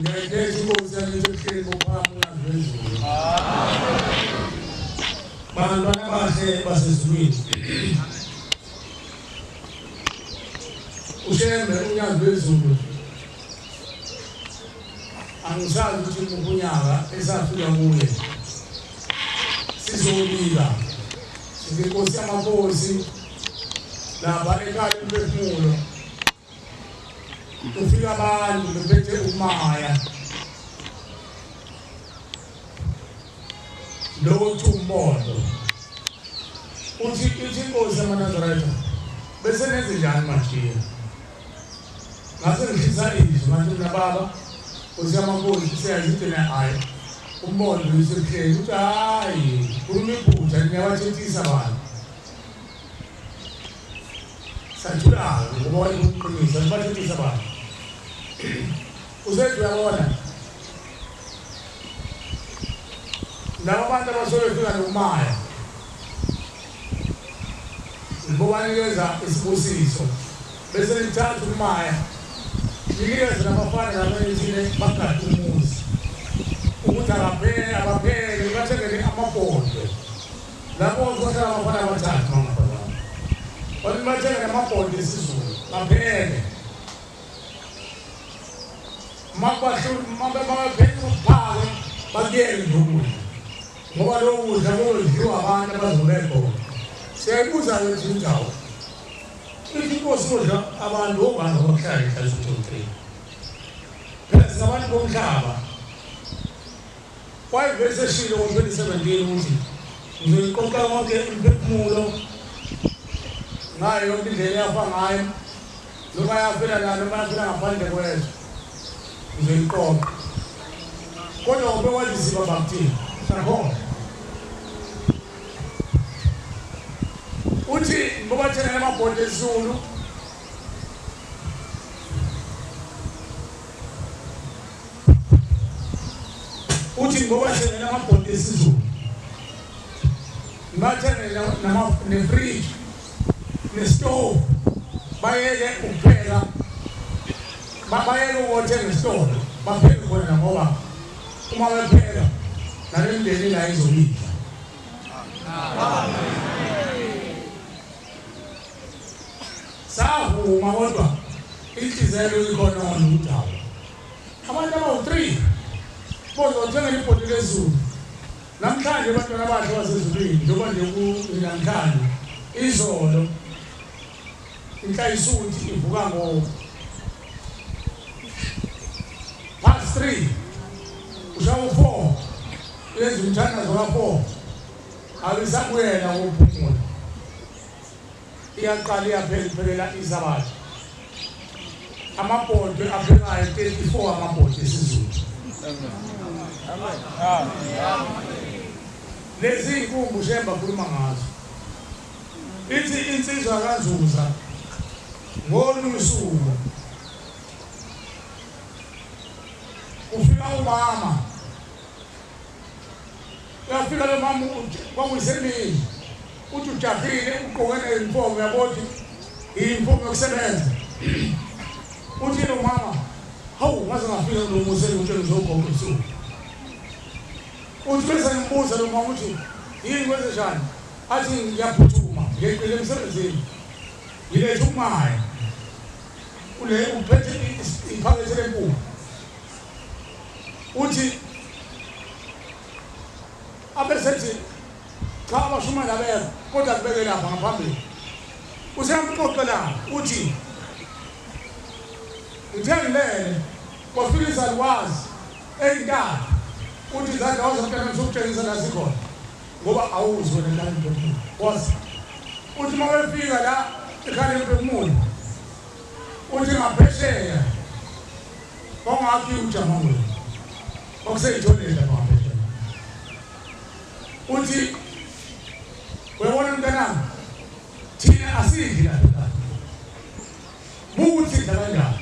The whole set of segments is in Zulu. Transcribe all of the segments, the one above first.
Ngiyayikhetha inkosi yami ehleli ngophakathi phezulu. Bantwana abahle basezulwini. Ushembe unyazi lwezulu. Angisazi ukuthi unyaka esafika kuye. Sizobika. Sithi inkosi yamakhosi lapha ekhaya umphefumulo. Ufika abantu bephethe umaya. Lokho kuthiwa umbondo. Uthi ithi inkosi yamaNazaretha bese nenze njani manje? Ngase ngihlisa izwi ngathi mina baba Nkosi yamakhosi siyazithi na hayi umbondo usebuhleni uthi hayi khuluma iphutha ngiyabathethisa abantu. Sathula-ke ngoba wayekuqinisa nibathethisa abantu. Usethi uyabona laba bantu abasuke befika nokumaya ngobanikeza isibusiso bese nithatha ukumaya nikeze nabafana labethile bagade umuzi ukuthi abapheke abapheke bathengele amabhodwe lapho kuzohlala abafana abathathu mangabazana bathi bathengele amabhodwe esiZulu bapheke mabapheke ukuphake bakuyeke nje ukudla ngoba lokho kudla kuyodliwa abantu abazobe khona. Siyayibuza-ke ukuthi indawo ithi inkosi kodla abantu obani abakuhlala ihlala 3 phela singabantu bomhlaba. Wayevele seshilo ngo-2017 ukuthi ngizoyiqoqa yonke imiphefumulo ngayo yonke indlela eyafa ngayo noma yafela la noma yafela ngaphandle kwezwe ngizoyiqoqa. Kodwa ngoba kwazisiba bakuthini sakhona uthi ngobathengela amabhodi esiZulu uthi ngobathengela amabhodi esiZulu ngibathengele nefriji nesitofu bayeke ukupheka bayeke ukuthenga esitolo bapheke khona ngoba uma bepheka nale mndeni la izobidla. Savuma kodwa inhlizelo ikhona ngomdawo. Abantu abawu-3 bozothengela ibhodi lezulu. Namhlanje abantwana abahle basezulwini njengoba nje kunamhlanje izolo inhlayisuthi ivuka ngo past 3 ushawu 4 yenza umthandazo ka-4 abisabuyela ukuphumula iyaqala iyaphela iphelela isabatha. Amabhodwe aphekayo 34 amabhodwe esiZulu. Lezi inkumbu Shembe akhuluma ngazo. Ithi insizwa kaNzuza ngolunye usuku ufika umama uyafika lo mama kwakuyisemini uthi ujahile ugqoke neyunifomu uyabona iyunifomu yokusebenza. Uthi lo mama hawu ngaze ngafika kulo muzi engutshela uzogoqa ubusuku. Uthi bese ngimbuza lo mama uthi yini kwenze njani? Athi ngiyaphuthuma ngiyeqile emsebenzini ngilethe umaya ule uphethe iphakethe lempuphu. Uthi abesethi cha abashumayela abekho kodwa kubeke lapha ngaphambili. Useyamxoxela uthi ngithe ngilele kwafika izalukwazi ey'ntathu uthi izandla wazamntana ngizokutshengisa la sikhona ngoba awuzwe wena la mphefumulo wazi. Uthi uma wefika la ekhaya lemphefumulo uthi ngaphesheya kwangakhi ujamangweni kwakuseyitholile lapha ngaphesheya. Uthi uyabona mntanami thina asidli lapha bukuthi sidla kanjani.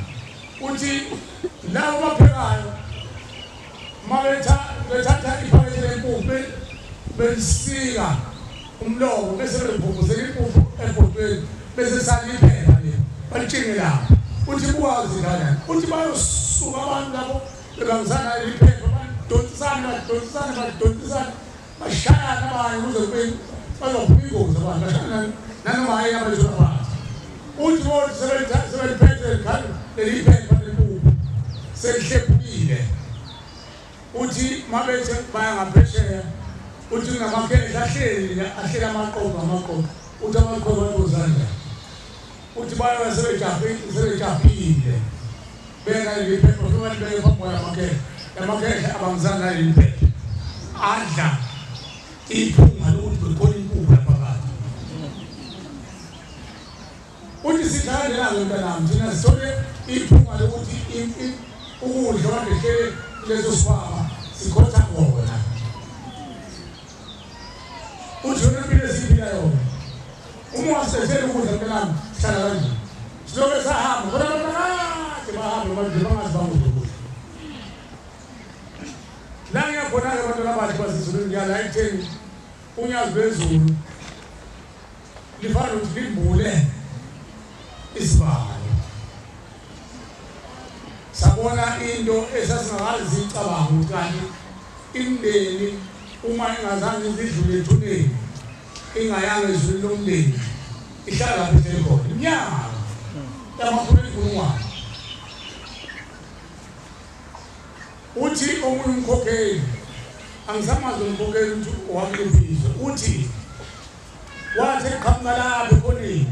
Uthi labo baphekayo uma bethatha iphakethe lempuphu belisika umlomo bese belibhubhuzela impuphu ebhodweni bese sala iphepha le balitshinge lapho. Uthi bukwazi kanjani. Uthi bayosuka abantu lapho Bebangisana iphepha badonsisana badonsisana badonsisana bashayana abanye kuze kube bazophuma ingozi abantu bashayana nanoma yini abayithola phansi. Uthi kodwa sebeliphethe leli phepha lempuphu selihlephukile. Uthi mabethe baya ngaphesheya uthi kunamakhehla ahleli ahleli amaqoqo amaqoqo uthi amaqoqo ayozanja. Uthi bayo sebejahile beka leli phepha futhi beke phambi kwamakhehla amakhehla abangizana naleli phepha adla iphunga lokuthi bekhona impuphu lapha phakathi. Uthi sidlalela mntanami thina sithole iphunga lokuthi ukudla kade hlele leso sikhwama sikhotha kona. Uthi yona impilo esiyiphila yona uma ungasetheli ukudla mntanami sihlala kanje siloke sahamba kodwa abantu kade bahambe manje bangazi bangudla ukudla. La ngiyakhona-ke abantwana abahle basezulwini ngiyala ekutheni unyazi lwezulu lifana nokuthi limbule isibalo. Sabona into esasingakaze siyicabanga ukuthi kanti imindeni uma ingazange idlule ethuneni ingayanga ezulwini lomndeni ihlala lapho ihleli khona iminyaka yamakhulu ezinkulungwane. Uthi omunye umkhokheli angisamazi umkhokheli ukuthi owakuliphi uthi wathi eqhamuka lapho ekhoneni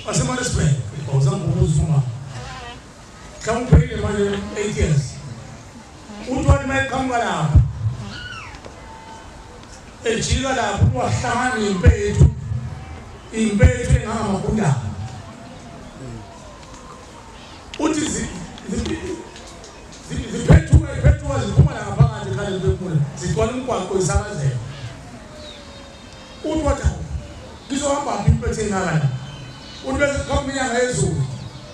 waseMaritzburg awuzange uma mhlawumbe uphelile manje 8 years. Uthi wathi uma eqhamuka lapho ejika lapho wahlangana nempethu impethu engangamagundane. Uthi ziphethuka ziphethuka ziphuma la ngaphakathi ekhaya liphefumula zigcwala umgwaqo isakazela. Uthi wathi ngizohamba phi impethu engaka la? Uthi bese kuqhamuka inyanga yezulu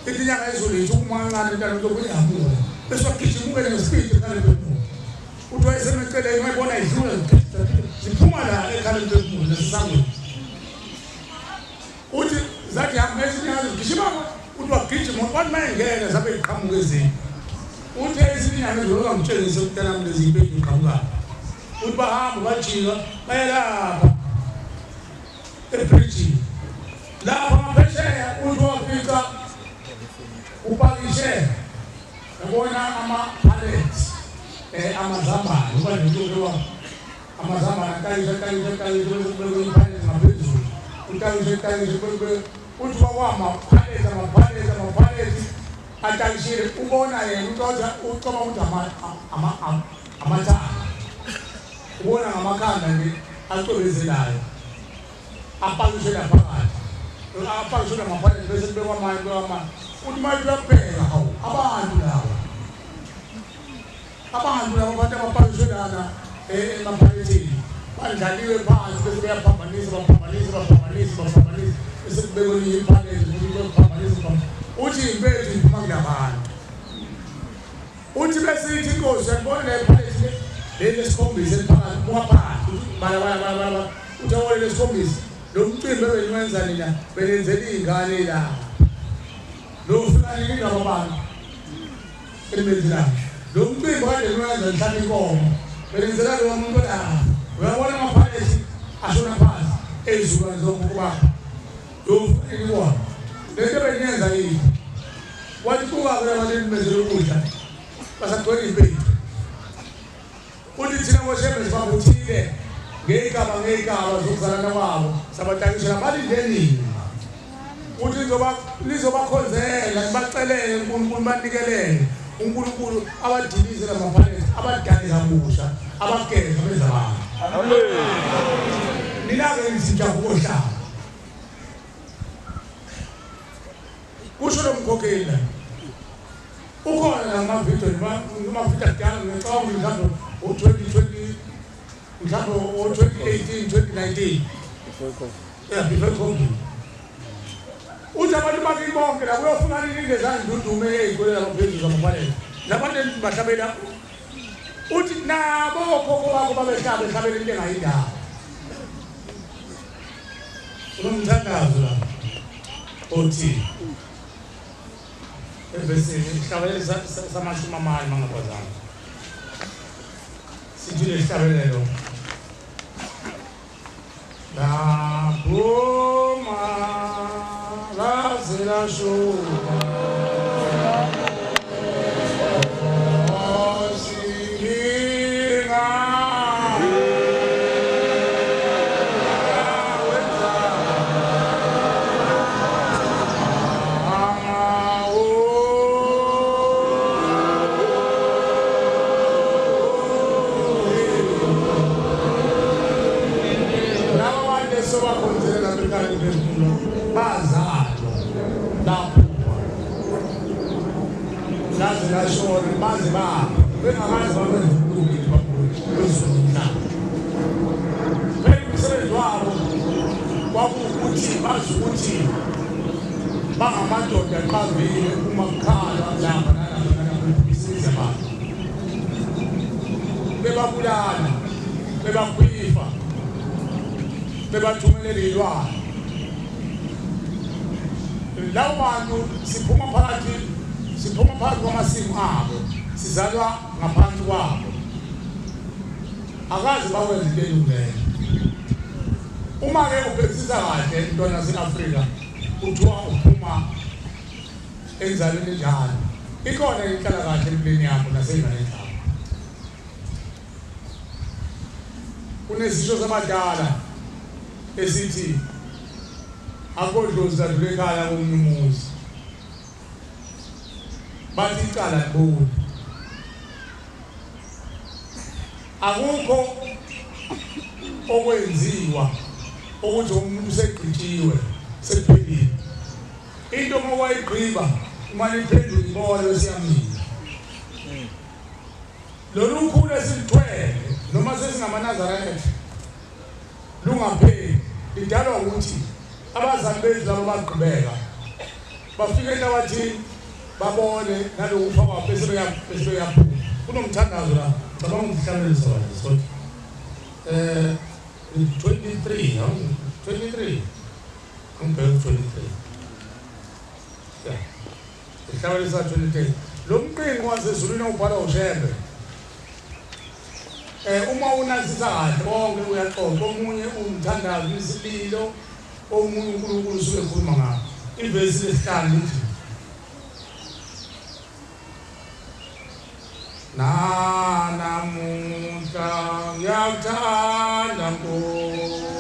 ithi inyanga yezulu ithi uma kancane mntana uzokuyihamula bese wagijima ngesipidi ekhaya liphefumula. Uthi wayesemeceleni wayibona idlula ziphuma la ekhaya liphefumula nasesangweni. Uthi zathi hamba ezinye zigijima uthi wagijima wathi mayengena zabe iqhamuka ezinye. Uthi ezinye inyanga ezulu ngangitshengise mntanami lezi impethu iqhamukayo. Uthi bahamba bajika baye lapha ebridgini lapha ngaphesheya. Uthi wafika upakishe yabona ama-pallets amazambane uba nento amazambane atakishe atakishe atakishe bese kubekwe i-pallet ngaphezulu utakishe atakishe uthi wakwama-pallets ama-pallets ama-pallets atakishile. Ubona yena ucabanga ukuthi amathanga ubona ngamakhanda nje acwebezelayo apakishe laphakathi apakishe lamapallet bese kubekwa amanye kubekwa amanye. Uthi manje uyabheka hawu abantu laba abantu laba abantu abapakishwe lana emapalethini bandlaliwe phansi bese beyaphambanisa baphambanisa baphambanisa baphambanisa bese kubekwe elinye ipallet futhi bephambanisa. Uthi impethu iphuma kulabantu. Uthi bese ithi inkosi uyakubona le pallet le lesikhombisa eliphakathi buka phansi bala bala bala bala uthi awole lesikhombisa lo mcimbi ebeniwenza nina benenzela iy'ngane la lo ufika nini indaba abantu elimenzelayo lo mcimbi kade niwenza nihlaba inkomo benenzela lowa muntu la uyabona amapalethi ashona phansi ey'zukulwane zokhokho bakho lo ufika nini kuwona le nto ebeniyenza yini. Wathi buka-ke labantu enimenzela ukudla basagcwele impethu. Uthi thina boshembe sibabuthile ngey'gaba ngey'gaba zokuzalana kwabo sabatakishela balinde nini. Uthi lizobakhonzela nibacelele uNkulunkulu banikelele uNkulunkulu abadilize lamapalethi abadale kabusha abageze benza abantu. Nina-ke nisinjabukohlaba kusho lo mkhokheli la. Ukhona namavidiyo namavidiyo akudala ngicabanga mhlawumbe u-2020 mhlawumbe u-2018 2019 yeah before COVID. Uthi abantu bakini bonke la kuyofuna nini lezandudume ey'koleni laphezulu zamapalelo labantu bahlabela. Uthi nabo okhokho bakho babehlaba behlabela into engayindawo. Unomthandazo la othi Evesini isihlabelelo samashumi amane mangaphazana. Sithi lesihlabelelo laphuma laze lashuba bangamadoda aqavile uma kukhalwa lapha nalapha isiza abantu bebabulala bebakhwifa bebathumelela ilwane. Labo bantu siphuma phakathi kwamasimu abo, sizalwa ngaphansi kwabo, akaze bakwenza into elungileyo. Uma-ke ubhekisisa kahle ntwana yase-Afrika kuthiwa uphuma enzalweni enjalo, ikhona inhlalakahle empilweni yakho nasey'nganeni zakho. Kunesisho sabadala esithi akodlozi ladlula ekhaya komunye umuzi, bathi icala liboni. Akukho okwenziwa ukuthi umuntu usegqitshiwe sekuphelile. Into uma wayigqiba uma iphendula ibona esiyamile. Lolu khulu esilithwele noma sesingamaNazaretha lungapheli, lidalwa ukuthi abazali bethu labo bagqibeka bafike enhlabathini babone nalokufa kwabo bese beyaphuma. Kunomthandazo la, cabanga ukuthi mhlawumbe sona 23 ngibheke 23 yeah ihlabelelo sa 23 lo mqingo wasezulwini ubhalwa uShembe. Uma unazisa kahle konke uyaxoxa, omunye umthandazo isililo, omunye uNkulunkulu usuke ekhuluma ngakho. Ivesi lesihlanu lithi nanamuhla ngiyakuthanda Nkosi,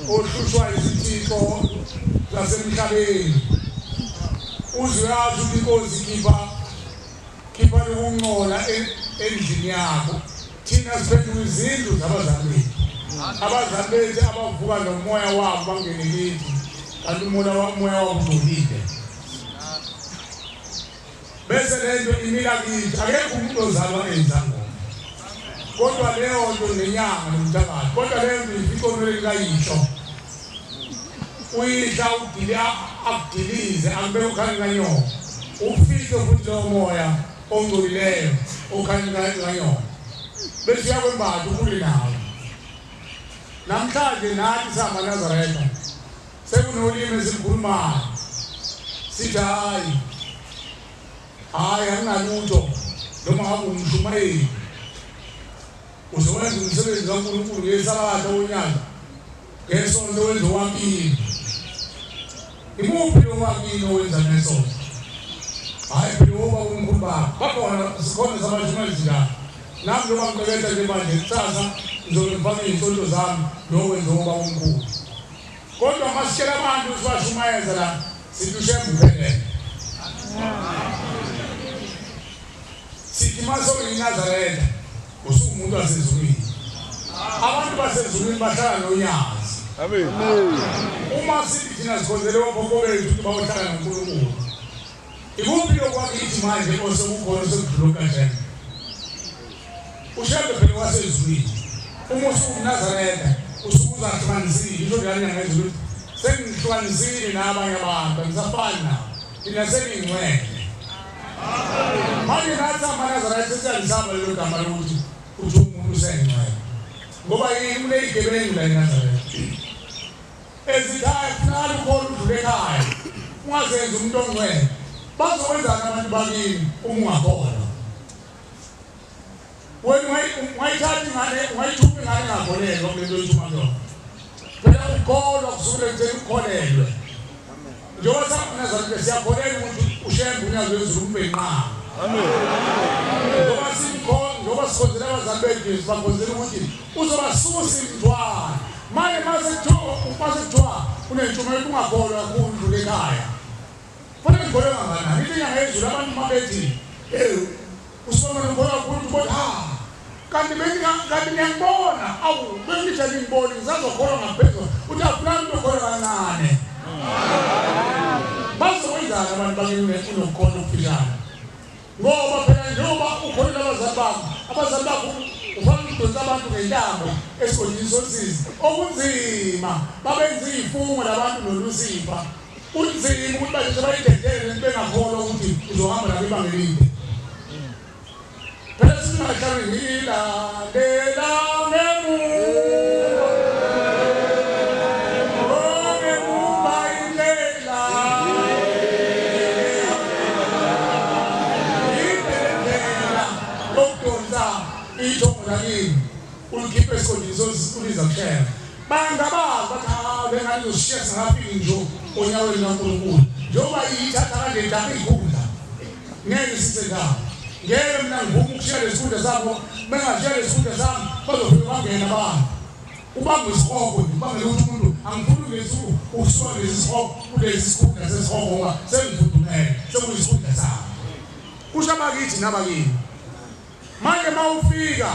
ohlushwa izithixo zasemhlabeni. Uzuyazi ukuthi inkosi khipha lokuncola endlini yakho. Thina siphenduka izindlu zabazali bethu. Abazali bethu abavuka nomoya wabo bangene kithi, kanti umoya wabo ungcolile. Bese lento imila kithi, akekho umuntu ozalwa eyizangoma. Kodwa leyo nto nenyanga nomthakathi, kodwa leyo nto ificonwele likayihlo. Uyihla udili akudilize akubeke ukhanya kanyoko. Ufice futhi lowo moya ongcolileyo okhanya kanyoko. Bese uyakwembatha ukhule nawo. Namhlanje nathi samaNazaretha sekunolimi esikhulumayo. Sithi hayi, hayi anginalutho noma ngabe umshumayeli. Uzowenza umsebenzi kaNkulunkulu ngesabatha wonyaka, ngesonto wenza owakini. Imuphi lo wakini owenza ngesonto? Hayi phela uba umkhulu bakho. Bakhona sikhona sabashumayeli la. Nami njengoba ngiqeqesha nje manje kusasa ngizobe ngifake iy'nsonto zami nokwenza uba umkhulu. Kodwa masitshela abantu sibashumayeza la sithi uShembe uphelele. Sithi mase uyiNazaretha usuwumuntu wasezulwini. Abantu basezulwini bahlala nonyazi. Amen. Uma sithi thina sikhonzele okhokho bethu ukuthi bayohlala noNkulunkulu. Ikuphi lokwakithi manje osekukhona osekudlula kaShembe? uShembe phela wasezulwini. Uma usuwumNazaretha usuke uzahlukanisile, isho njalo inyanga yezulu ukuthi sengihlukanisile nabanye abantu, angisafani nabo. Thina sengingcwele. Manje nathi amaNazaretha siyalisaba lelo gama lokuthi uthi umuntu usengcwele. Ngoba yini kuneyigebengu la eNazaretha. Ezikhaya kufunakala ukhona udlule ekhaya. Ungazenzi umuntu ongcwele. Bazokwenzani abantu bakini uma ungakholwa? Wena ungayithatha ingane, ungayithuma ingane engakholelwa kule nto oyithuma kuyona. Phela ukukholwa kusukela ekutheni ukholelwe. Njengoba samaNazaretha siyakholelwa ukuthi uShembe unyazi lwezulu umbhenqama. Njengoba njengoba sikhonzela abazali bethu sibakhonzela ukuthi uzobasusa imithwalo. Manje mase kuthiwa unentshumayelo ungakholwa kakhulu udlule ekhaya. Fanele ngikholwe kangakanani? Ithi inyanga yezulu abantu uma bethi hey usibona ngikholwa kakhulu ukuthi ha kanti kanti ngiyangibona, awu bengithi angiboni ngisazokholwa ngaphezulu. Uthi afuna umuntu okholwa kancane. Bazokwenzani abantu bakini unokukholwa okufishane? Ngoba phela njengoba ukholelwa abazali bakho, abazali bakho ufana ukudonsa abantu ngentambo esigodini sosizi. Okunzima babenza izifungo labantu noLusifa. Kunzima ukuthi basheshe bayidedele bengakholwa ukuthi uzohamba nabo ibanga elide. Phela singahlali ngilandela ngemuva. Ngemuva indlela. Indlela lokudonsa ithongo lakini ulikhiphe esigodini sosizi kushela. Bangabazi bathi ha lengane izoshiya singafiki nje onyaweni likaNkulunkulu. Njengoba iyithatha kanje ithatha ikhundla. Ngeke sise ndawo. Ngeke mina ngivume ukushiya lesikhundla sabo, bengashiya lesikhundla sami bazofika bangena abantu. Ubamba isihogo nje, ubangela ukuthi umuntu angifuni lesi ukusuka lesi sihogo kulesi sikhundla sesihogo ngoba sengifudumele, sekuyisikhundla sami. Kusho abakithi nabakini. Manje mawufika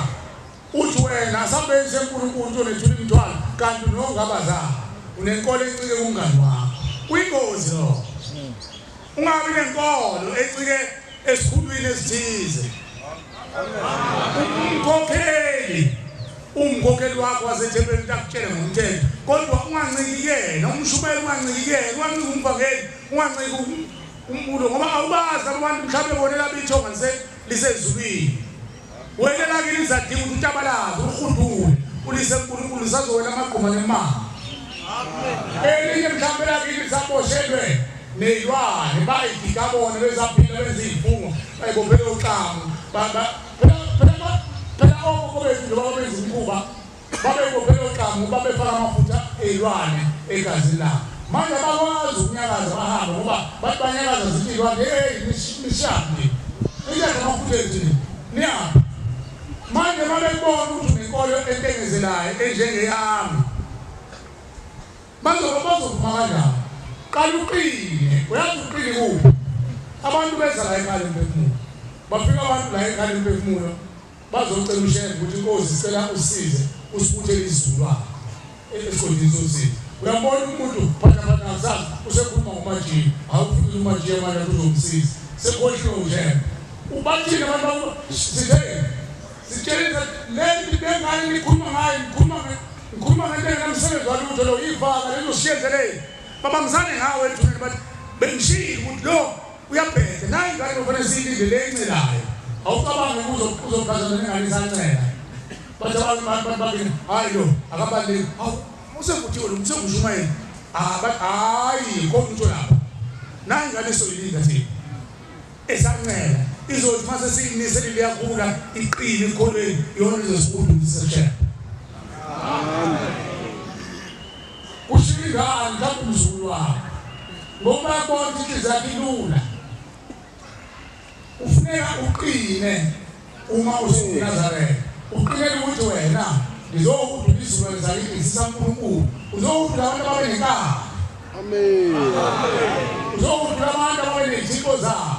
uthi wena asambenze uNkulunkulu uzonethula imithwalo kanti nongabazana unenkolo encike kumngani wakho. Kuyingozi lokho. Ungabi nenkolo encike esikhulwini esithize. Umkhokheli wakho wasethempelini akutshele ngomthetho, kodwa unganciki yena, umshumayeli unganciki yena, unganciki umvangeli, unganciki umbulo, ngoba awubazi abantu mhlawumbe bonela bithonga lisezulwini. Wena lakini lizadinga ukuthi utabalaze, urhudule, ulise uNkulunkulu lisazowela amagquma nemali. Elinye mhlawumbe lakini lisaboshelwe neyilwane, bayigiga bona bezaphila benza iy'fungo, bayibophele uxamu. Phela okhokho bethu njengoba benza umkhuba, babebophele uxamu, babefaka amafutha ey'lwane egazini labo. Manje abakwazi ukunyakaza bahambe ngoba bathi banyakaza zithi iy'lwane, hey nishapi, niyadla amafutha ethu niyaphi. Manje mabebona ukuthi unenkolo entengezelayo enjengeyami, bazovuma kanjani? Qala uqine, uyazi uqine kuphi? Abantu beza la ekhaya emphefumulo. Bafika abantu la ekhaya emphefumulo bazocela uShembe ukuthi inkosi sicela usize usibuthele isizukulwane esigodini sosizi. Uyabona umuntu phathaphatha ngakusasa usekhuluma ngomajiya, awufuni umajiya manje uzomsiza. Sekhohliwe uShembe. Ubathini abantu sithe sitshelisa le ngane nikhuluma ngayo, ngikhuluma ngento engamsebenzi walutho lo ivaka lezo siyenzele. Babambisane ngawe ethuneni bathi bengishilo ukuthi lo uyabheda nayi ingane kufanele siyilinde le encelayo. Awucabangi uzokhazana nengane isancela. Bathi abantu bathi hayi lo akabaleki. Hawu usevuthiwe lo usengushumayela. Hayi kodwa lapha. Nayi ingane soyilinda thina. Esancela izothi mase siyiniselile iyakhula iqine ekholweni iyona izosikhulisa Shembe. Amen. Kushiwo ingane mhlawumbe umzukulu wakho ngoba yabona ukuthi inhliziyo yakhe ilula. Ufuneka uqine uma usuNazaretha, uqinele ukuthi wena ngizokudlula isizukulwane sakithi sisaNkulunkulu, uzokudlula abantu ababenenkani. Amen. Uzokudlula abantu ababenezipho zabo.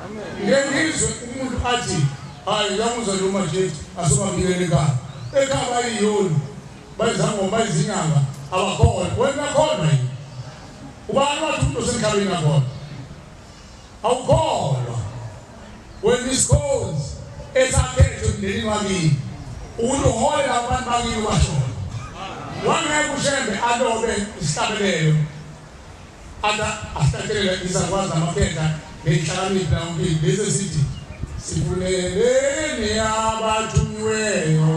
Amen. Ngizwe umuntu athi hayi uyamuzwa lo majethi asobabikele ekhaya. Ekhaya bayiyoni bayizangoma bayizinyanga abakhona. Wena khona yini? Ubani wathi umuntu osemhlabeni akhona? Awukholwa. Wena isikhonzi esakhethwe emndenini wakini ukuthi uholele abantu bakini bashona. Wangeke uShembe alobe isihlabelelo ada ahlatshelele izakwazi amakhetha ney'hlakaniphi nayonkini bese sithi sivuleleni abathunyiweyo.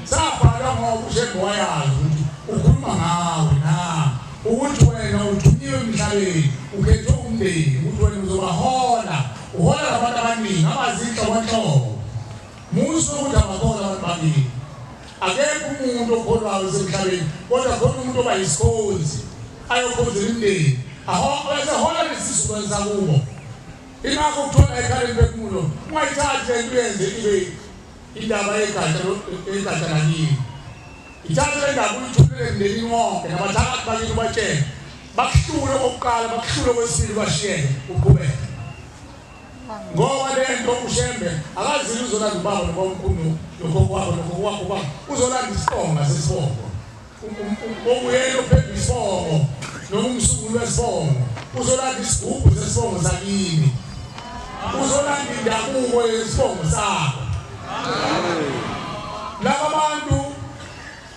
Sabhalwa ngoba uShembe wayazi ukuthi ukhuluma ngawe na ukuthi wena uthunyiwe emhlabeni ukhethwe umndeni ukuthi wena uzobahola uhola abantu abaningi abazinhlobonhlobo. Musa ukuthi abakhona abantu bakini. Akekho umuntu okholwayo emhlabeni kodwa khona umuntu oba yisikhonzi ayokhonzela umndeni asehola nesizukulwane sakubo. Ingakho kuthola ekhaleni phefumulo ungayithathi lento uyenze ibe indaba yegatsha lakini. Ithathe le ndaba uyithulele emndenini wonke nabathakathi bakini ubatshele bakuhlule okokuqala bakuhlule okwesibili bashiyeke uqhubeke. Ngoba lento uShembe akazile uzolanda ubaba nobamkhulu nokhokho wakho nokhokho wakho kwakho uzolanda isiqonga sesibongo. Okuyena ophethe isibongo noma umsunguli wesibongo uzolanda isigubhu sesibongo sakini. Uzolanda indabuko yesibongo sakho. Laba bantu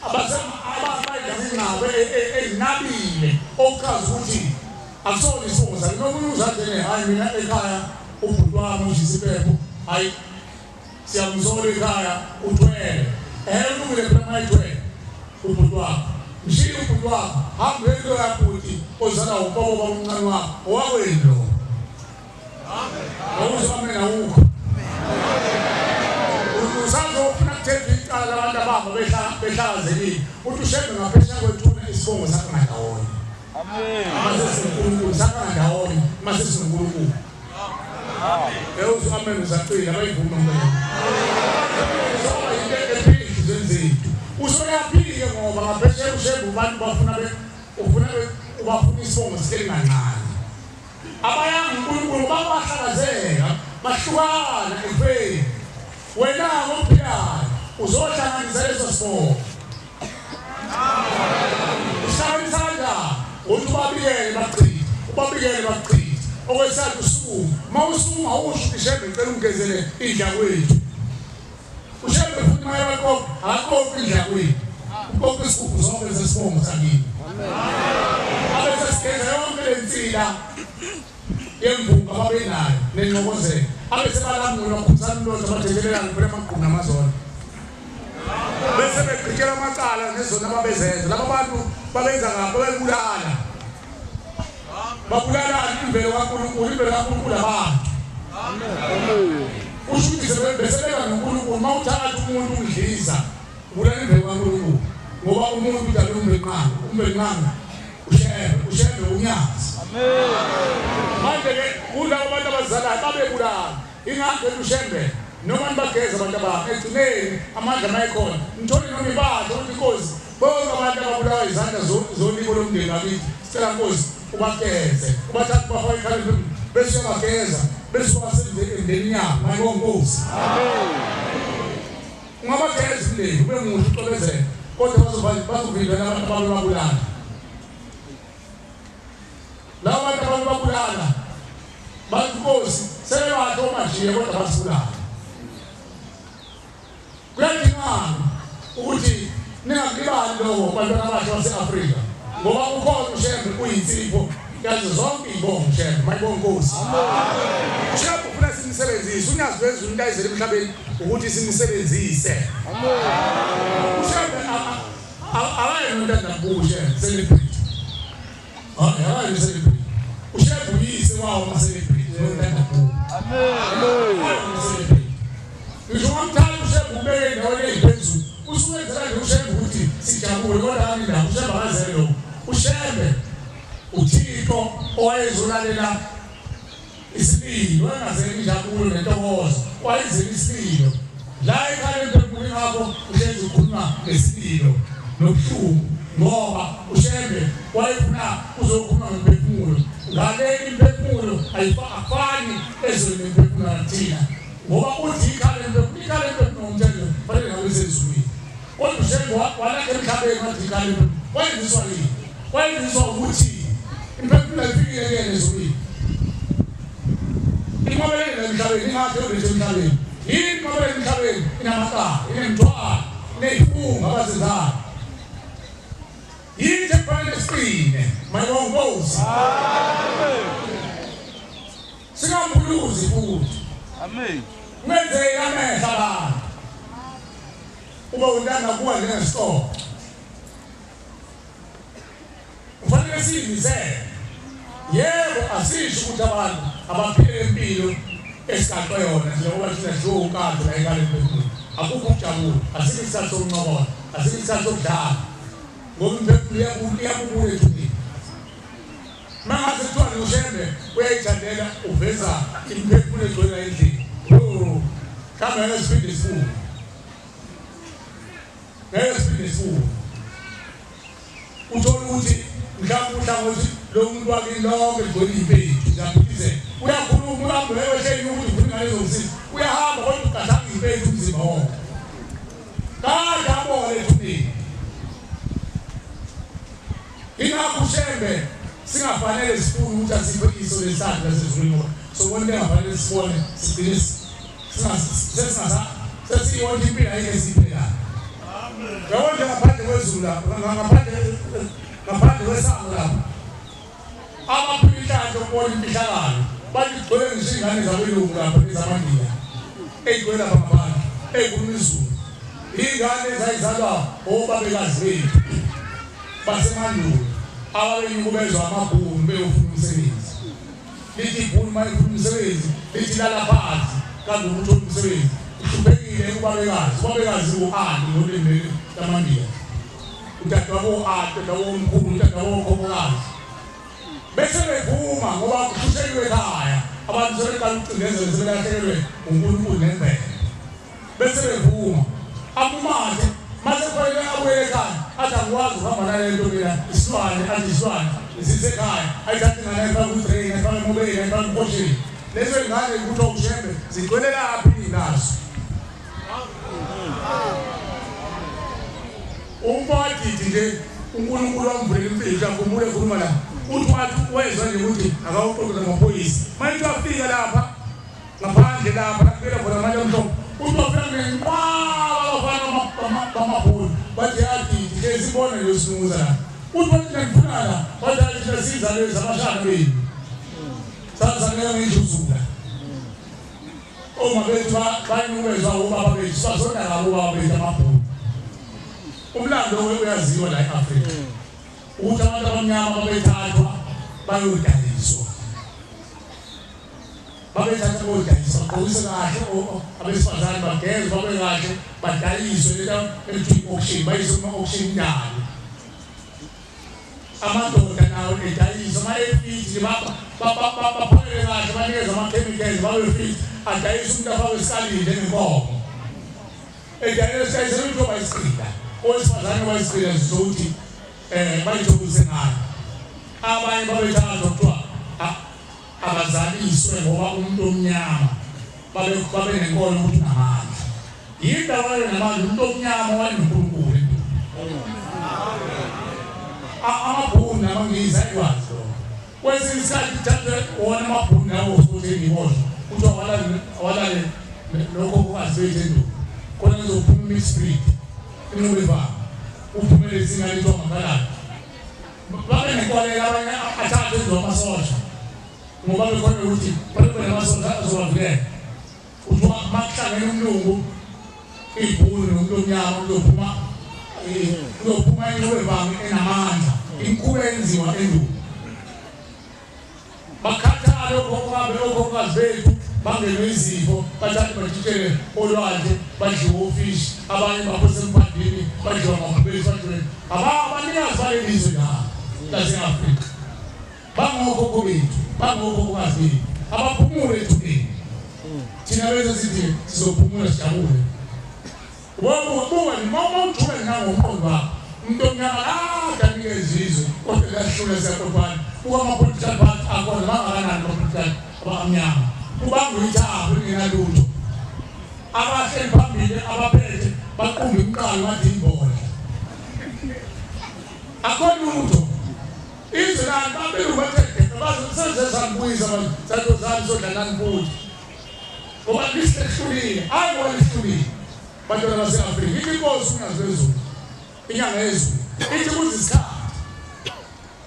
ababayidingabo ezinabile okuchaza ukuthi akusona isibongo sakini. Nomunye uzathi hayi mina ekhaya ubhuti wami ushisa impepho, hayi siyamsola ekhaya uthwele. Ulungile phela uma ethwele ubhuti wakho. Mshiye ubhuti wakho, hambe into yabhuti ozala ubaba omncane wakho owakwenu lo. Amen. Awuzwa mina ukho. Usazofuna kuthetha icala labantu abahamba behlakazekile. Uthi uShembe ngaphesheya kwethuna isibongo sakho ngandawonye. Amen. Mase siNkulunkulu sakho ngandawonye, mase siNkulunkulu. Amen. Uzaqila bayivuma ngempela. Soba into ephila enhliziyweni zethu. Usoyaphike ngoba ngaphesheya uShembe abantu bafuna ufuna ubafuna isibongo silingancane. Abayanga uNkulunkulu babahlakazeka bahlukana ekufeni. Wena ngophilayo uzohlanganisa leso sibongo. Uhlanganisa kanjani? Uthi ubabikele bachithe, ubabikele bachithe. Okwesithathu usukuma. Uma usukuma usho ukuthi Shembe ngicela ungigezele indla kwethu. uShembe futhi uma ebaqoqa akaqoqi indla kwethu. Uqoqa isigubhu zonke sesibongo sakini. Abe sesigeza yonke le nsila yemvunga ababenayo nenxokozelo. Abe sebalamula bakhuthana ulotho abathekelelana phela amagqubu namazolo. Bese begqitshela amacala nezona ababezenza. Laba bantu babenza kabi babebulala. Babulala imvelo kaNkulunkulu, imvelo kaNkulunkulu abantu. Amen. Usho ukuthi besebeka noNkulunkulu uma uthatha umuntu umdlisa ubulala imvelo kaNkulunkulu ngoba umuntu udalwe umbenqanga, umbenqanga uShembe, uShembe unyazi. Amen. Manje ke kulabo bantu abazalayo babebulala. Ingakho uShembe noma nibageza abantu abakhe egcineni amandla mayekhona. Ngithole noma ibadla ukuthi inkosi Bonke abantu ababulawa izandla zolimi lomndeni wakithi, sicela Nkosi ubageze, ubathathe ubafake ekhaleni bese uyabageza, bese ubasenze emndenini yabo. Mayibonge Nkosi. Ungabageza umndeni ube muhle ucwebezele, kodwa bazovimbela abantu ababebabulala. Labo bantu ababebabulala bathi Nkosi sebebahle omajiye kodwa basibulala. Kuyadingana ukuthi ningakulibali lokho bantwana abasha base-Afrika, ngoba ukhona uShembe uyinsipho yazo zonke iy'bongo uShembe. Mayibonge Nkosi. uShembe ufuna simsebenzise, unyazi lwezulu into ayizele emhlabeni ukuthi simsebenzise. uShembe akayena umuntu andakubuka uShembe celebrity. Hayi, akayena celebrity. uShembe uyise wawo ama-celebrity, umuntu andakubuka. Amen. Ngisho ungamthanda uShembe ubeke endaweni eyiphezulu, usuwenzela nje uShembe ukuthi sijabule, kodwa kanindaba uShembe akazele lokho. uShembe uThixo owayezolalela isililo, wayengazeli injabulo nentokozo, wayezela isililo. La ekhaya emphefumulweni ngakho uShembe ukhuluma ngesililo nobuhlungu, ngoba uShembe wayefuna uzokhuluma ngemphefumulo. Ngale imphefumulo ayifani ezweni nemphefumulo yathina, ngoba uthi ikhala emphefumulo, ikhala emphefumulo ngomthetho fanele ngabe isezulwini. Kodwa uShembe walakha emhlabeni wathi ikhala emphefumulo. Wayenziswa yini? Wayenziswa ukuthi imphefumulo ayifikile kuyena ezulwini. Inqwabelene emhlabeni, ingakho yolethe emhlabeni. Yini inqwabelene emhlabeni? Inamacala, inemithwalo, inezifungo abazenzayo. Yini ekufanele siqine? Mayibonge Nkosi. Singambuluzi futhi. Amen. Kungenzeki amehlo abantu. Uba untanga kuwa njengesitoko. Kufanele siyimisele. Yebo, asisho ukuthi abantu abaphile impilo esigaxwe yona njengoba thina siwunkatho la ekhaya emphefumulo. Akukho ukujabula, asikho isikhathi sokuncokola, asikho isikhathi sokudlala. Ngoba imphefumulo iyabubula ethuneni. Mangase kuthiwa noShembe uyayithandela uveza imphefumulo egcwele endlini. Oh, mhlawumbe ngeke siphinde sibuye. Ngeke siphinde sibuye. Uthola ukuthi mhlawumbe uhlangothi lo muntu wakini lonke ligcwele iy'mpethu ziyaphithizela. Uyakhuluma uhambe wehleli ukuthi ufuna ingane ezomsiza. Uyahamba kodwa ugathanga iy'mpethu umzimba wonke. Kade abole ethuneni. Ingakho uShembe singafanele sifune ukuthi asiphe iso lesandla lasezulwini, ngoba sobona into engafanele sibone sigcine sesiyonke impilo ayikho esiyiphilayo. Yabona nje ngaphandle kwezulu lapho, ngaphandle kwesango lapho, abaphila inhlanhla ukubona imfihlakalo bathi kugcwele ngisho iy'ngane zabelungu lapho nezamaNdiya ey'gcwele lapha ngaphandle ey'khuluma isiZulu. Iy'ngane ezayizalwa obabekazi bethu basemandulo ababenyukubezwa amabhunu beyofuna umsebenzi. Lithi ibhunu uma lifuna umsebenzi lithi lala phansi kanti ukuthola umsebenzi. Uhluphekile ubabekazi, ubabekazi u-Ali ngolimi lamaNdiya. Udadewabo u-Ali, udadewabo omkhulu, udadewabo okhokhokazi. Bese bevuma ngoba kuhlusheliwe ekhaya, abantu sebeqala ukucindezela sebelahlekelwe uNkulunkulu nemvelo. Bese bevuma amumathe mase kufanele abuyele ekhaya, athi angikwazi ukuhamba nale nto mina, isilwane, athi isilwane isisekhaya, ayithathe ingane ayifake ku-drain, ayifake emobeni, ayifake emhosheni. Lezo y'ngane kuthiwa uShembe zigcwele laphi nazo. Umfowethu nje uNkulunkulu wamvulela impilo, uyakhumbula ekhuluma la. Uthi wathi wezwa nje ukuthi akawuxoxe namaphoyisa. Manje wafika lapha ngaphandle lapha lapho khona abantu amhlophe. Uthi wafika ngenqwaba abafana bamabhunu. Bathi yadidi ke sibone nje usinuza la. Uthi wathi ngifuna la. Bathi athi siza lezi abashana benu. Sazange ngijuzula. Oma bethu bayinubezwa ubaba bethu, bazonda ngabo ubaba bethu amabhunu. Umlando uyaziwa la e-Afrika ukuthi abantu abamnyama babethathwa bayodayiswa, babethathwa bayodayiswa, bagqokise kahle abesifazane, bagezwe babe kahle, badayiswe lento ekuthiwa i-auction, bayiswe kuma-auction indalo. Amadoda nawo edayiswa, uma efit baphakele kahle, banikeze ama-chemicals babe fit, adayise umuntu afakwe esikalini njengenkomo. Edayiswa ukuthi uyoba isigqila. Owesifazane wayisiqila zokuthi bayithokozise ngayo. Abanye babethathwa kuthiwa abazaliswe ngoba umuntu omnyama babe nenkolo ukuthi unamandla. Yindawo namandla umuntu omnyama wayenoNkulunkulu. Amabhunu namangisi ayikwazi lokho. Kwesinye isikhathi kuthathwe wona amabhunu nawo ukuthi ngiboshwe kuthiwa awalale lokho kungazibethi endulo. Khona kuzophuma i-spirit inqulivanga uphumele izinga lithiwa makhaladi. Babe nenkolelo abanye athathe enziwa amasosha ngoba bekhona ukuthi babe namasosha azobavikela. Kuthiwa makuhlangene umlungu ibhunu nomuntu omnyama kuzophuma inqulivanga enamandla inkulu enziwa endulo. Bakhathala okhokhokazi bethu bangenwe izifo bathathe bajikele olwandle badliwe ofishi abanye baphose emphadini badliwa ngamabhubesi badliwe abanikazi baleli zwe la lase-Afrika. Bangokhokho bethu, bangokhokhokazi bethu, abaphumule ethuneni. Thina bese sithi sizophumula sijabule. Buka noma uthule nangomqondo wakho umuntu omnyama kade anikeza izwe kodwa liyahlula siyaqophana. Buka ama-political party akhona bangakanani ama-political abamnyama kubangwa ithabo lingenalutho. Abahleli phambili abaphethe baqumba imiqalo bathi imbola akho lutho. Izwe lani babelungu bathe bazosenze sanibuyisa manje santozani sodlalani futhi ngoba lisehlulile. Hayi ngoba lihlulile bantwana base-Afrika. Ithi inkosi unyazi lwezulu inyanga yezulu ithi kuzisikhathi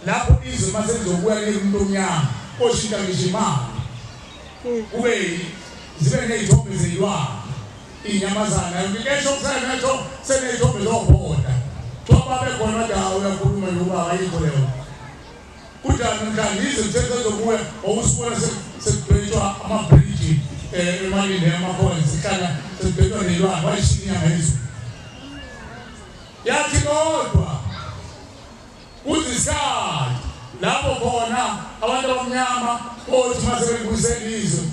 lapho izwe mase lizobuya limuntu omnyama oshintsha ngisho imali kube zibe ney'thombe zeyilwane iy'nyamazana yonke esho kuseneto seney'thombe zobhoda. Kuthiwa babekhona bathi hawu uyakhuluma nje ubaba ayikho leyo. Kunjani namhlanje izwe lisezobuya okusibona sekudwetshwa amabhriji emalini yamakhona sihlala sekudwetshwa ney'lwane wayishiya inyanga yezulu. Yathi kodwa kuzisikhathi lapho khona abantu abamnyama othi mase belibuyisela izwe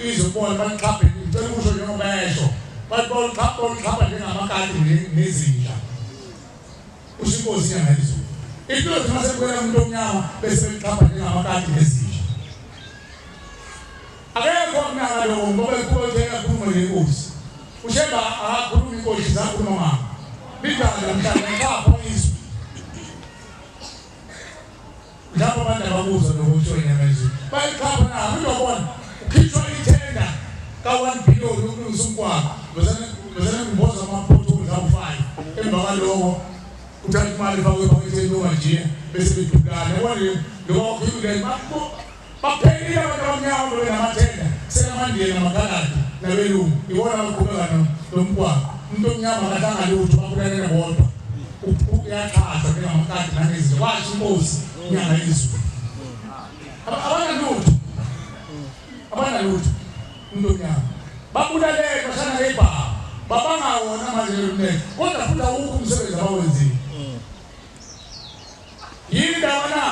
izwe bona balixhaphe ngicela ukusho njengoba esho bathi bolixhapha njengamakati nezinja. Usho inkosi inyanga yezulu. Into mase kubuyela umuntu omnyama bese belixhapha njengamakati nezinja. Akekho omnyama lokho ngoba inkosi eyakhuluma nenkosi. Ushemba akakhuluma inkosi zakhuluma mama. Lidala namhlanje ngapho izwe. Lapho abantu ababuza nokusho inyanga yezulu bayixhapha nabo uyobona ukhishwa ithenda ka-1 billion ukulungisa umgwaqo bezane ngimboza ama-potholes awu-5 emva kwaloko uthatha imali ifakwe ephaketheni longajiya bese bedubulana yabona lokho baphelile abantu abamnyama bebenamathenda selamandiya namakhaladi nabelungu ibona abaqhubeka nomgwaqo. Umuntu omnyama akahlanga lutho babulalene bodwa uyaxhaswa njengamakati nangezinto washo inkosi inyanga yezulu. Abanalutho abanalutho umuntu omnyama babulaleke bashana ngebhamu babangawona manje lomnene kodwa futhi awukho umsebenzi abawenzile. Yini ndaba na?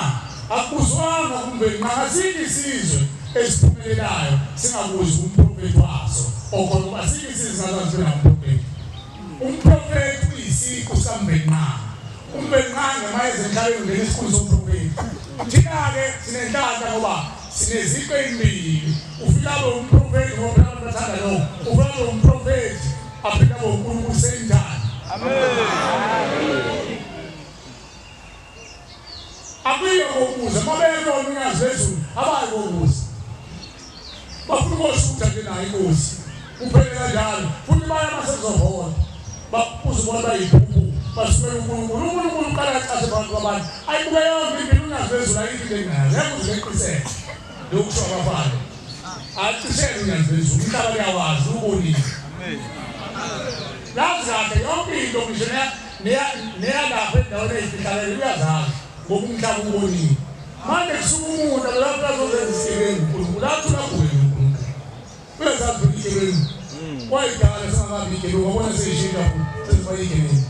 Akuzwanga kumbe nqakasini isizwe esiphumelelayo singabuzi umprofethi waso okhona uba asikho isizwe singazazi sinamprofethi. Umprofethi uyisiqu sikaMbenqanga. UMbenqanga mayeze emhlabeni ungena isikhulu somprofethi. Thina-ke sinenhlanhla ngoba sineziqu ey'mbili. Ufika abe umprofethi ngoba phela abantu bathanda lokho. Ufika abe umprofethi aphinde abe uNkulunkulu same time. Amen. Akuyiyo kokubuza mabeyelona unyazi lwezulu abayi kokubuza. Bafuna ukoshutha nje nayo inkosi. Kuphele kanjalo futhi baya masezovota uzibona bayiphuphu basukela uNkulunkulu. uNkulunkulu uqala acaze phakathi kwabantu ayibuke yonke impilo unyazi lwezulu ayikho into engazi ngeke uze leqisele lokhu kusho abafana acisele unyazi lwezulu umhlaba uyawazi ubonile lazi kahle yonke into ngisho neyalapha endaweni eyifihlalela uyazazi ngoba umhlaba ubonile. Manje kusuka umuntu lapho azozenza isigebengu uNkulunkulu athula kuye uNkulunkulu uyazazi ukuthi isigebengu wayidala singakabi igebengu wabona seyishintsha futhi seziba igebengu.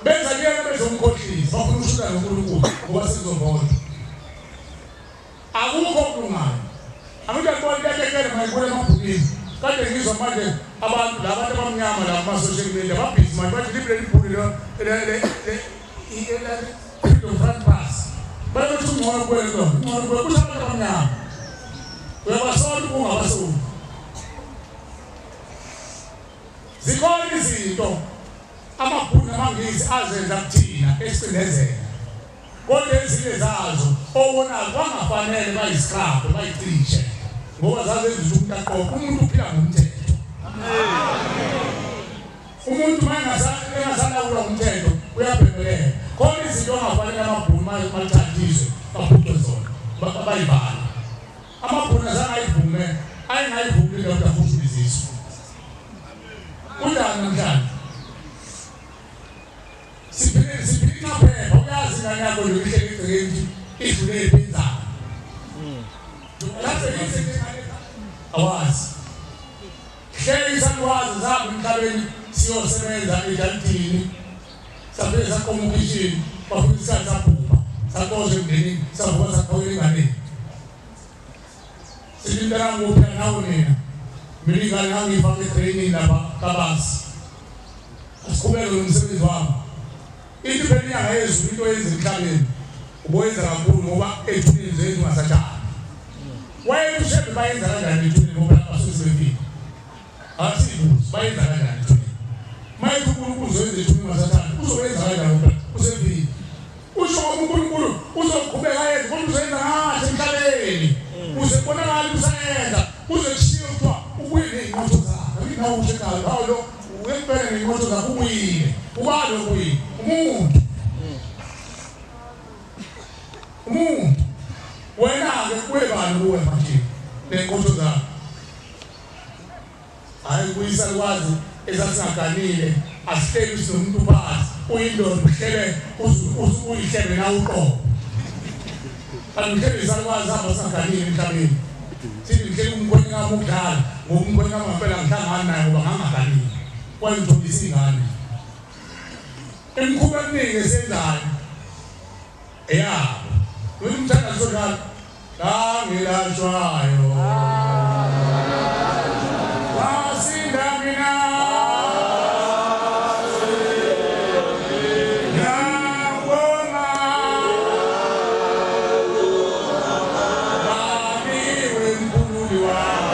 Benza kuyena bezomkhohlisa bafuna ukushuka noNkulunkulu ngoba sezovota. Akukho okulungayo. Angikubona into etekele mayibona emabhukini. Kade ngizwa manje abantu laba abantu abamnyama la kuma-social media babhizi manje bathi liphi leli bhuli le front pass. Bayothi ungcono kwelo, ungcono kwelo kusho abantu abamnyama. Uyabasola ungabasoli. Zikhona izinto amabhunu namangisi azenza kuthina esicindezela. Kodwa ezinye zazo owona kwangafanele bayisikhaphe bayicishe ngoba zazenza umuntu aqoqe. Umuntu uphila ngomthetho. Umuntu mayengasalawulwa umthetho uyabhemelela. Khona izinto ongafanele amabhunu mathathiswe baphucwe zona bayibale. Amabhunu azangayivume ayengayivumi into yokuthi akhutshwe izisu. Kunjani namhlanje? Siphile maphepha uyazi ingane yakho nje ihleli egcekeni idlule ephinzana. Awazi. Hleli isakwazi zabo emhlabeni siyosebenza ejalidini. Safike saqoma ukhishini, bafuna isikhathi sabhubha, saxoshwa emndenini, savuka saqhawela enganeni. Sithi mntanami uphila nawe nina. Mina ingane ngangiyifake etraining lapha kabasi. Asiqhubeke nomsebenzi wami. Into phela inyanga yezulu into oyenza emhlabeni uboyenza kakhulu ngoba ethuneni zethu ungasatshali. Wayethi uShembe bayenza kanjani ethuneni ngoba lapha sesibefile. Asibuze bayenza kanjani ethuneni. Mayethi uNkulunkulu uzoyenza ethuneni ungasatshali uzoyenza kanjani ngoba usefile. Usho ngoba uNkulunkulu uzoqhubeka yenze kodwa uzoyenza ngathi emhlabeni. Uze kubonakala usayenza uze kushiye kuthiwa ubuye ney'nqotho zakhe. Angithi nawe usho ekhaya hawu lo uyempela ney'nqotho zakhe ubuyile. Ubani obuyile? Umuntu. Umuntu. Wena-ke kuye bani kuwe manje ney'nqotho zakhe? Hhayi kuyisalukwazi esasingaganile asihleli sinomuntu phansi uyindoda uhlele uyihlebe nawe uqobo. Kanti uhlele isalukwazi hamba singaganile emhlabeni. Sithi ngihleli umkhwenyana wami ukudlala ngoba umkhwenyana wami ngempela ngihlangani naye ngoba ngangaganile. Wayengithombisa ingane. Imikhuba eminingi esiyenzayo eyabo. Wena umthandazo njalo ngangilashwayo. Wasinda mina. Ngiyabonga. Bami wemkhululi wami.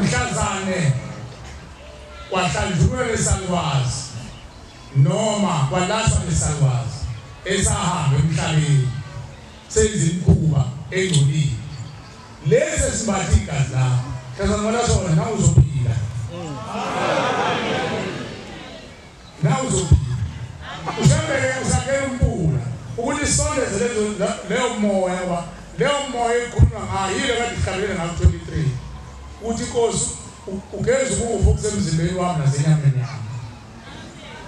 Mhlazane kwahlanjulwa lesalukwazi noma kwalahlwa lesalukwazi esahamba emhlabeni senza imikhuba engcolile. Lesi esimbatha igazi lakho mhlazane kwalahlwa wona nawe uzophila. Nawe uzophila. Ushembeke usakhela umpula ukuthi sisondeze leyo moya ngoba leyo moya ekhulunywa ngayo yile kade ihlabelele ngayo 23 uthi inkosi ugeza ukufa okusemzimbeni wami nasenyameni yami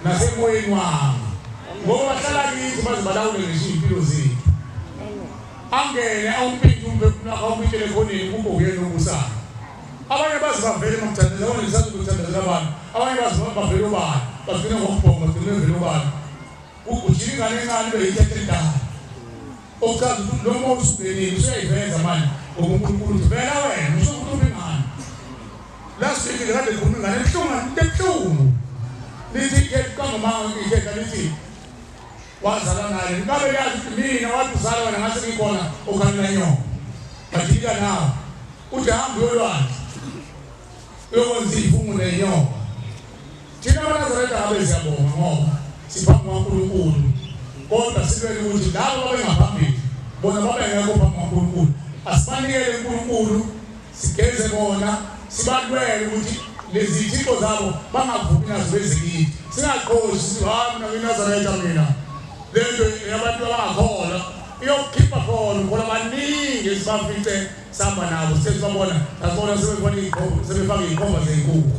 nasemoyeni wami ngoba bahlala kithi baze balawule ngisho iy'mpilo zethu. Angene awumpintshi umphefumulo wakho awumpintshele ekhoneni kube uyena obusayo. Abanye baze bavele makuthandazela abanye lisazokuthandazela abantu abanye baze bavele obani bagcine ngokubhonga bagcine bevele obani. Ugujile ingane encane ibe yithethe endala. Okuchaza ukuthi lo moya usungenile usuyayiveza manje ngoba uNkulunkulu uthi vela wena usukhuluma ingane. Last week kade ngikhuluma ingane ebuhlungu into ebuhlungu. Lithi ikhethu kangomama ikhetha lithi wazala naye ngabe yazi ukuthi mina wathi uzala wena ngase ngikhona okhalela inyoka. Bajika nawe uthi hamba uyolwandle uyokwenza izifungo nenyoka. Thina abaNazaretha ngabe siyabonga ngoba siphambi kukaNkulunkulu kodwa silwele ukuthi labo ababengaphambili bona babengekho phambi kukaNkulunkulu. Asibanikele uNkulunkulu sigeze bona sibalwele ukuthi lezi zithixo zabo bangavumi nazo bezikithi. Singaqoshi hayi mina ngiNazaretha mina lento yabantu abangakholwa iyokukhipha khona khona baningi esibafice sihamba nabo sesibabona sasibona sebefaka iy'khomba sebefaka iy'khomba zey'nkukhu.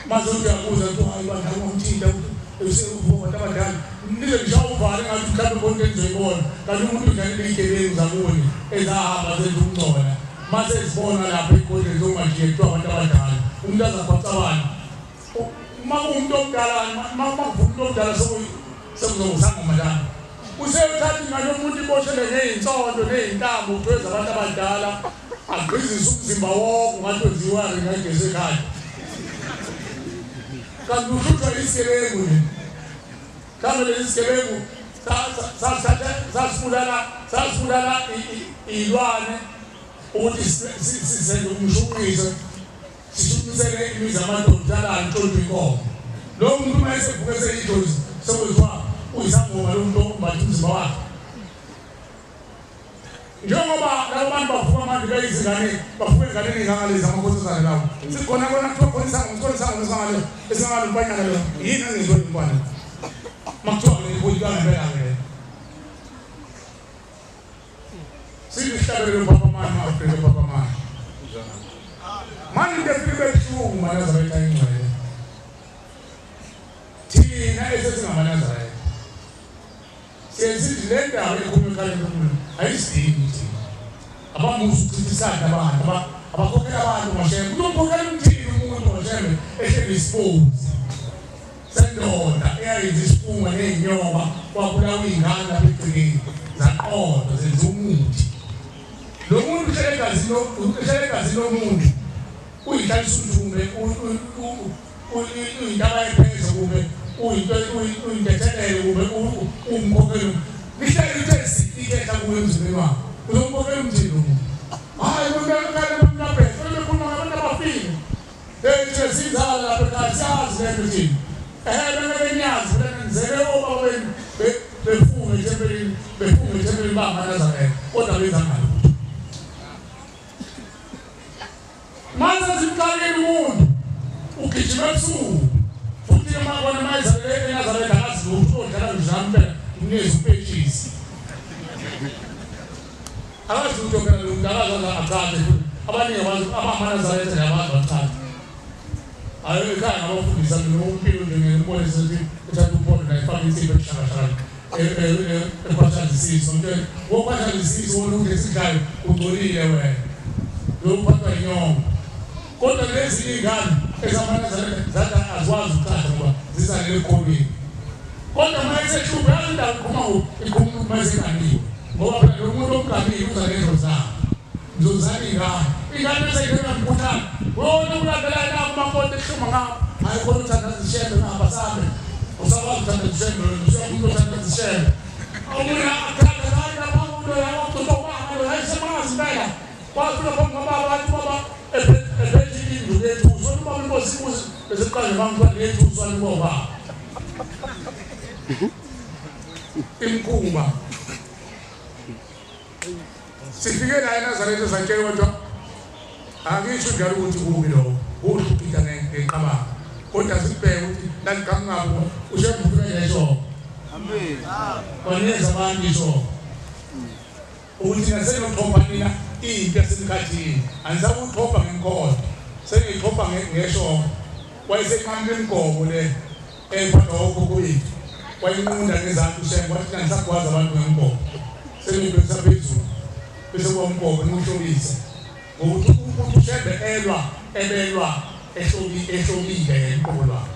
Mase uthi uyabuza ukuthi hayi bandla ungangithinta abantu abadala nize ngishaye uvale ngathi mhlawumbe khona into enizoyibona kanti umuntu udlalela iy'gebengu zakuni ezahamba zenza ukungcola. Mase zibona lapha ey'godleni zomajiye kuthiwa abantu abadala umuntu azakhwacabana. Uma kuwumuntu omdala uma kuvuma umuntu omdala sekuzowusangoma njalo. Useyothatha ingane yomuntu iboshele ngey'nsondo ney'ntambo kuthiwa ezabantu abadala. Agqizise umzimba wonke ngathi wenziwa ngegesi ekhaya. Kanti uhlutshwa isigebengu nje. Kambe lesi sigebengu sasibulala iy'lwane ukuthi sizenze umshunqiso sishunqisele imizi amadoda alale ntshontshe inkomo. Lo muntu uma esevuke eseyidlozi sekuthiwa uyisangoma lo muntu ombatha umzimba wakhe. Njengoba labo bantu bavuka manje beyizingane bavuka enganeni ngangalezi amakhosazane lawo. Sikhona kona kuthiwa khona isangoma sikhona isangoma esingangale esingangale umfanyana lo. Yini engenziwa umfana? Makuthiwa ngiyibuyika ngempela ke. Siyihlabelele papa mani Afrika papa mani. Mani into efike ebuhlungu maNazaretha ingcwele. Thina esesingamaNazaretha siyenza le ndawo ekhulunywa ekhaya enkulu ayisidingi thina. Abamusa ukuchitha isikhathi nabantu abakhokhela abantu ngoshembe. Unomkhokhela umthini umuntu ngoshembe ehleli isibozi sendoda eyayenza isifungo ney'nyoka kwabulawa iy'ngane lapha egcekeni zaqondwa zenza umuthi. Lo muntu uhlele egazini lomuntu uyihlalisa untume uyintaba ephezulu kumbe uyintethelelo kumbe umkhokhelo. Lihlele uthe ikhehla kuwe emzimbeni wakho uzomkhokhela umthini lo muntu. Hhayi abantu abaphethe bekhuluma ngabantu abafile. Hey sizala lapha ekhaya siyazi le nto thina. Benyazi nizele obaba benu befunge ethempelini befunge ethempelini bangamaNazaretha kodwa benza ngalutho. Manje simxakele umuntu ugijima ebusuku futhi uma mayizalele eNazaretha akazi lutho odlala njalo impela umnikeza upetshisi. Akazi lutho phela lo muntu akazi aqathe futhi abaningi abamaNazaretha nabantu baqathe. Ayo ekhaya ngabafundisa mina umpilo nje ngibone sethi ethatha uphondo la ifaka insipho eshakashaka ekhwashana isisu ngitshela wokhwashana isisu wona udle esidlayo ungcolile wena lo uphathwa inyongo. Kodwa lezi iy'ngane ezamaNazaretha zathi azikwazi ukuqatha ngoba zizalele ekholweni. Kodwa uma esehlupha yazi indawo iqhuma iqhuma uma eseganiwe ngoba phela lo muntu omganile uza nendlozi zakhe. Ngizozala iy'ngane iy'ngane eseyingena mkhuhlane wona ulandelayo naku umakoti ehluma ngapha hhayi khona uthandaza ishembe ngapha sambe usakwazi uthandaza ishembe umuntu othandaza ishembe omunye akuthandaza hayi lapha umuntu yawakutotokwanga lo hayi semazi impela wafika phambi kwababa wathi baba ephethe indlu yethuso ubaba inkosi ibuze bese kuqale bangithiwa leyethuso alibobaba imkhumba. Sifike la eNazaretha satshela kodwa angisho njalo ukuthi kubi lokho kuhle ukugida ngeqabanga kodwa sikubheke ukuthi laliqhamukaphi ushembe ufike ngesho. Amen. Kwanikeza abantu isho ukuthi nasenoxhopha nina impi yasemkhathini anisakuxhopha ngenkolo sengixhopha ngesho. Wayesenqamula imigobo le ephathwa okhokho bethu wayinqunda ngezandla ushembe wathi anisagwaza abantu ngemgobo sengibhekisa phezulu bese kuba umgobo niwuhlobise ngokuthi umuntu ushembe elwa ebelwa ehlobile yena uqobo lwakhe.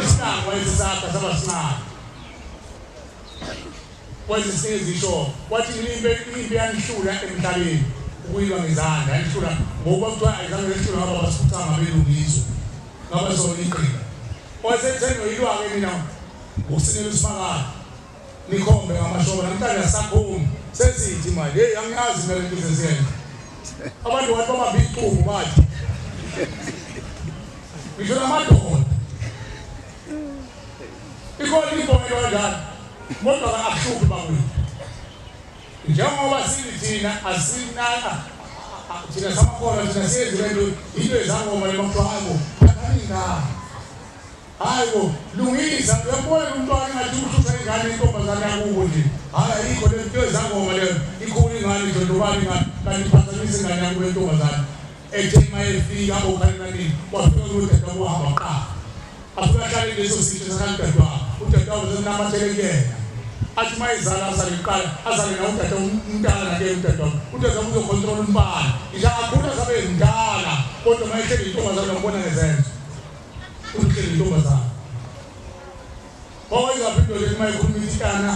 Isihlangu wayesisakha saba sincane wayesisizisho wathi impi yanihlula emhlabeni ukuyilwa ngezandla yanihlula ngokuba kuthiwa ayizange yehlula ngoba basiphucanga belungiswe ngaba sona iqhinga. Wayesethengoyilwa-ke mina ngokusinela usimakade nikhombe ngamashoba namhlanje asakhombi sesithi manje hey angiyazi mina lento sesiyenza. Abantu wathi babambe icubu bathi ngisho namadoda ikhona imbonelo kanjalo kodwa akuhluphi bakwethu njengoba sithi thina asinaka thina samakholwa thina siyenze lento into ezangoma le makuthiwa hayi bo thathani ingane hayi bo lungisa uyambona umntwana engathi uhlutha ingane intombazane yakubo nje hhayi ayikho le nto ezangoma leyo ikhulu ingane idlondlobala ingane kanti iphazamisa ingane yakubo yentombazane ethe uma efika okhalinanini wafika kudadewabo wahamba kuqala afika ahlale leso sisho sakalidadewabo udadewabo sekunamathele kuyena athi uma ezala azale kuqala azale naye udade umntana nake udadewabo udadewabo uzokhontrola umfana ngisho akhula azabe mdala kodwa uma ehleli intombazane uyambona ngezenzo uhleli intombazane. Wawayizaphi indoda ethi uma ikhuluma ithi tana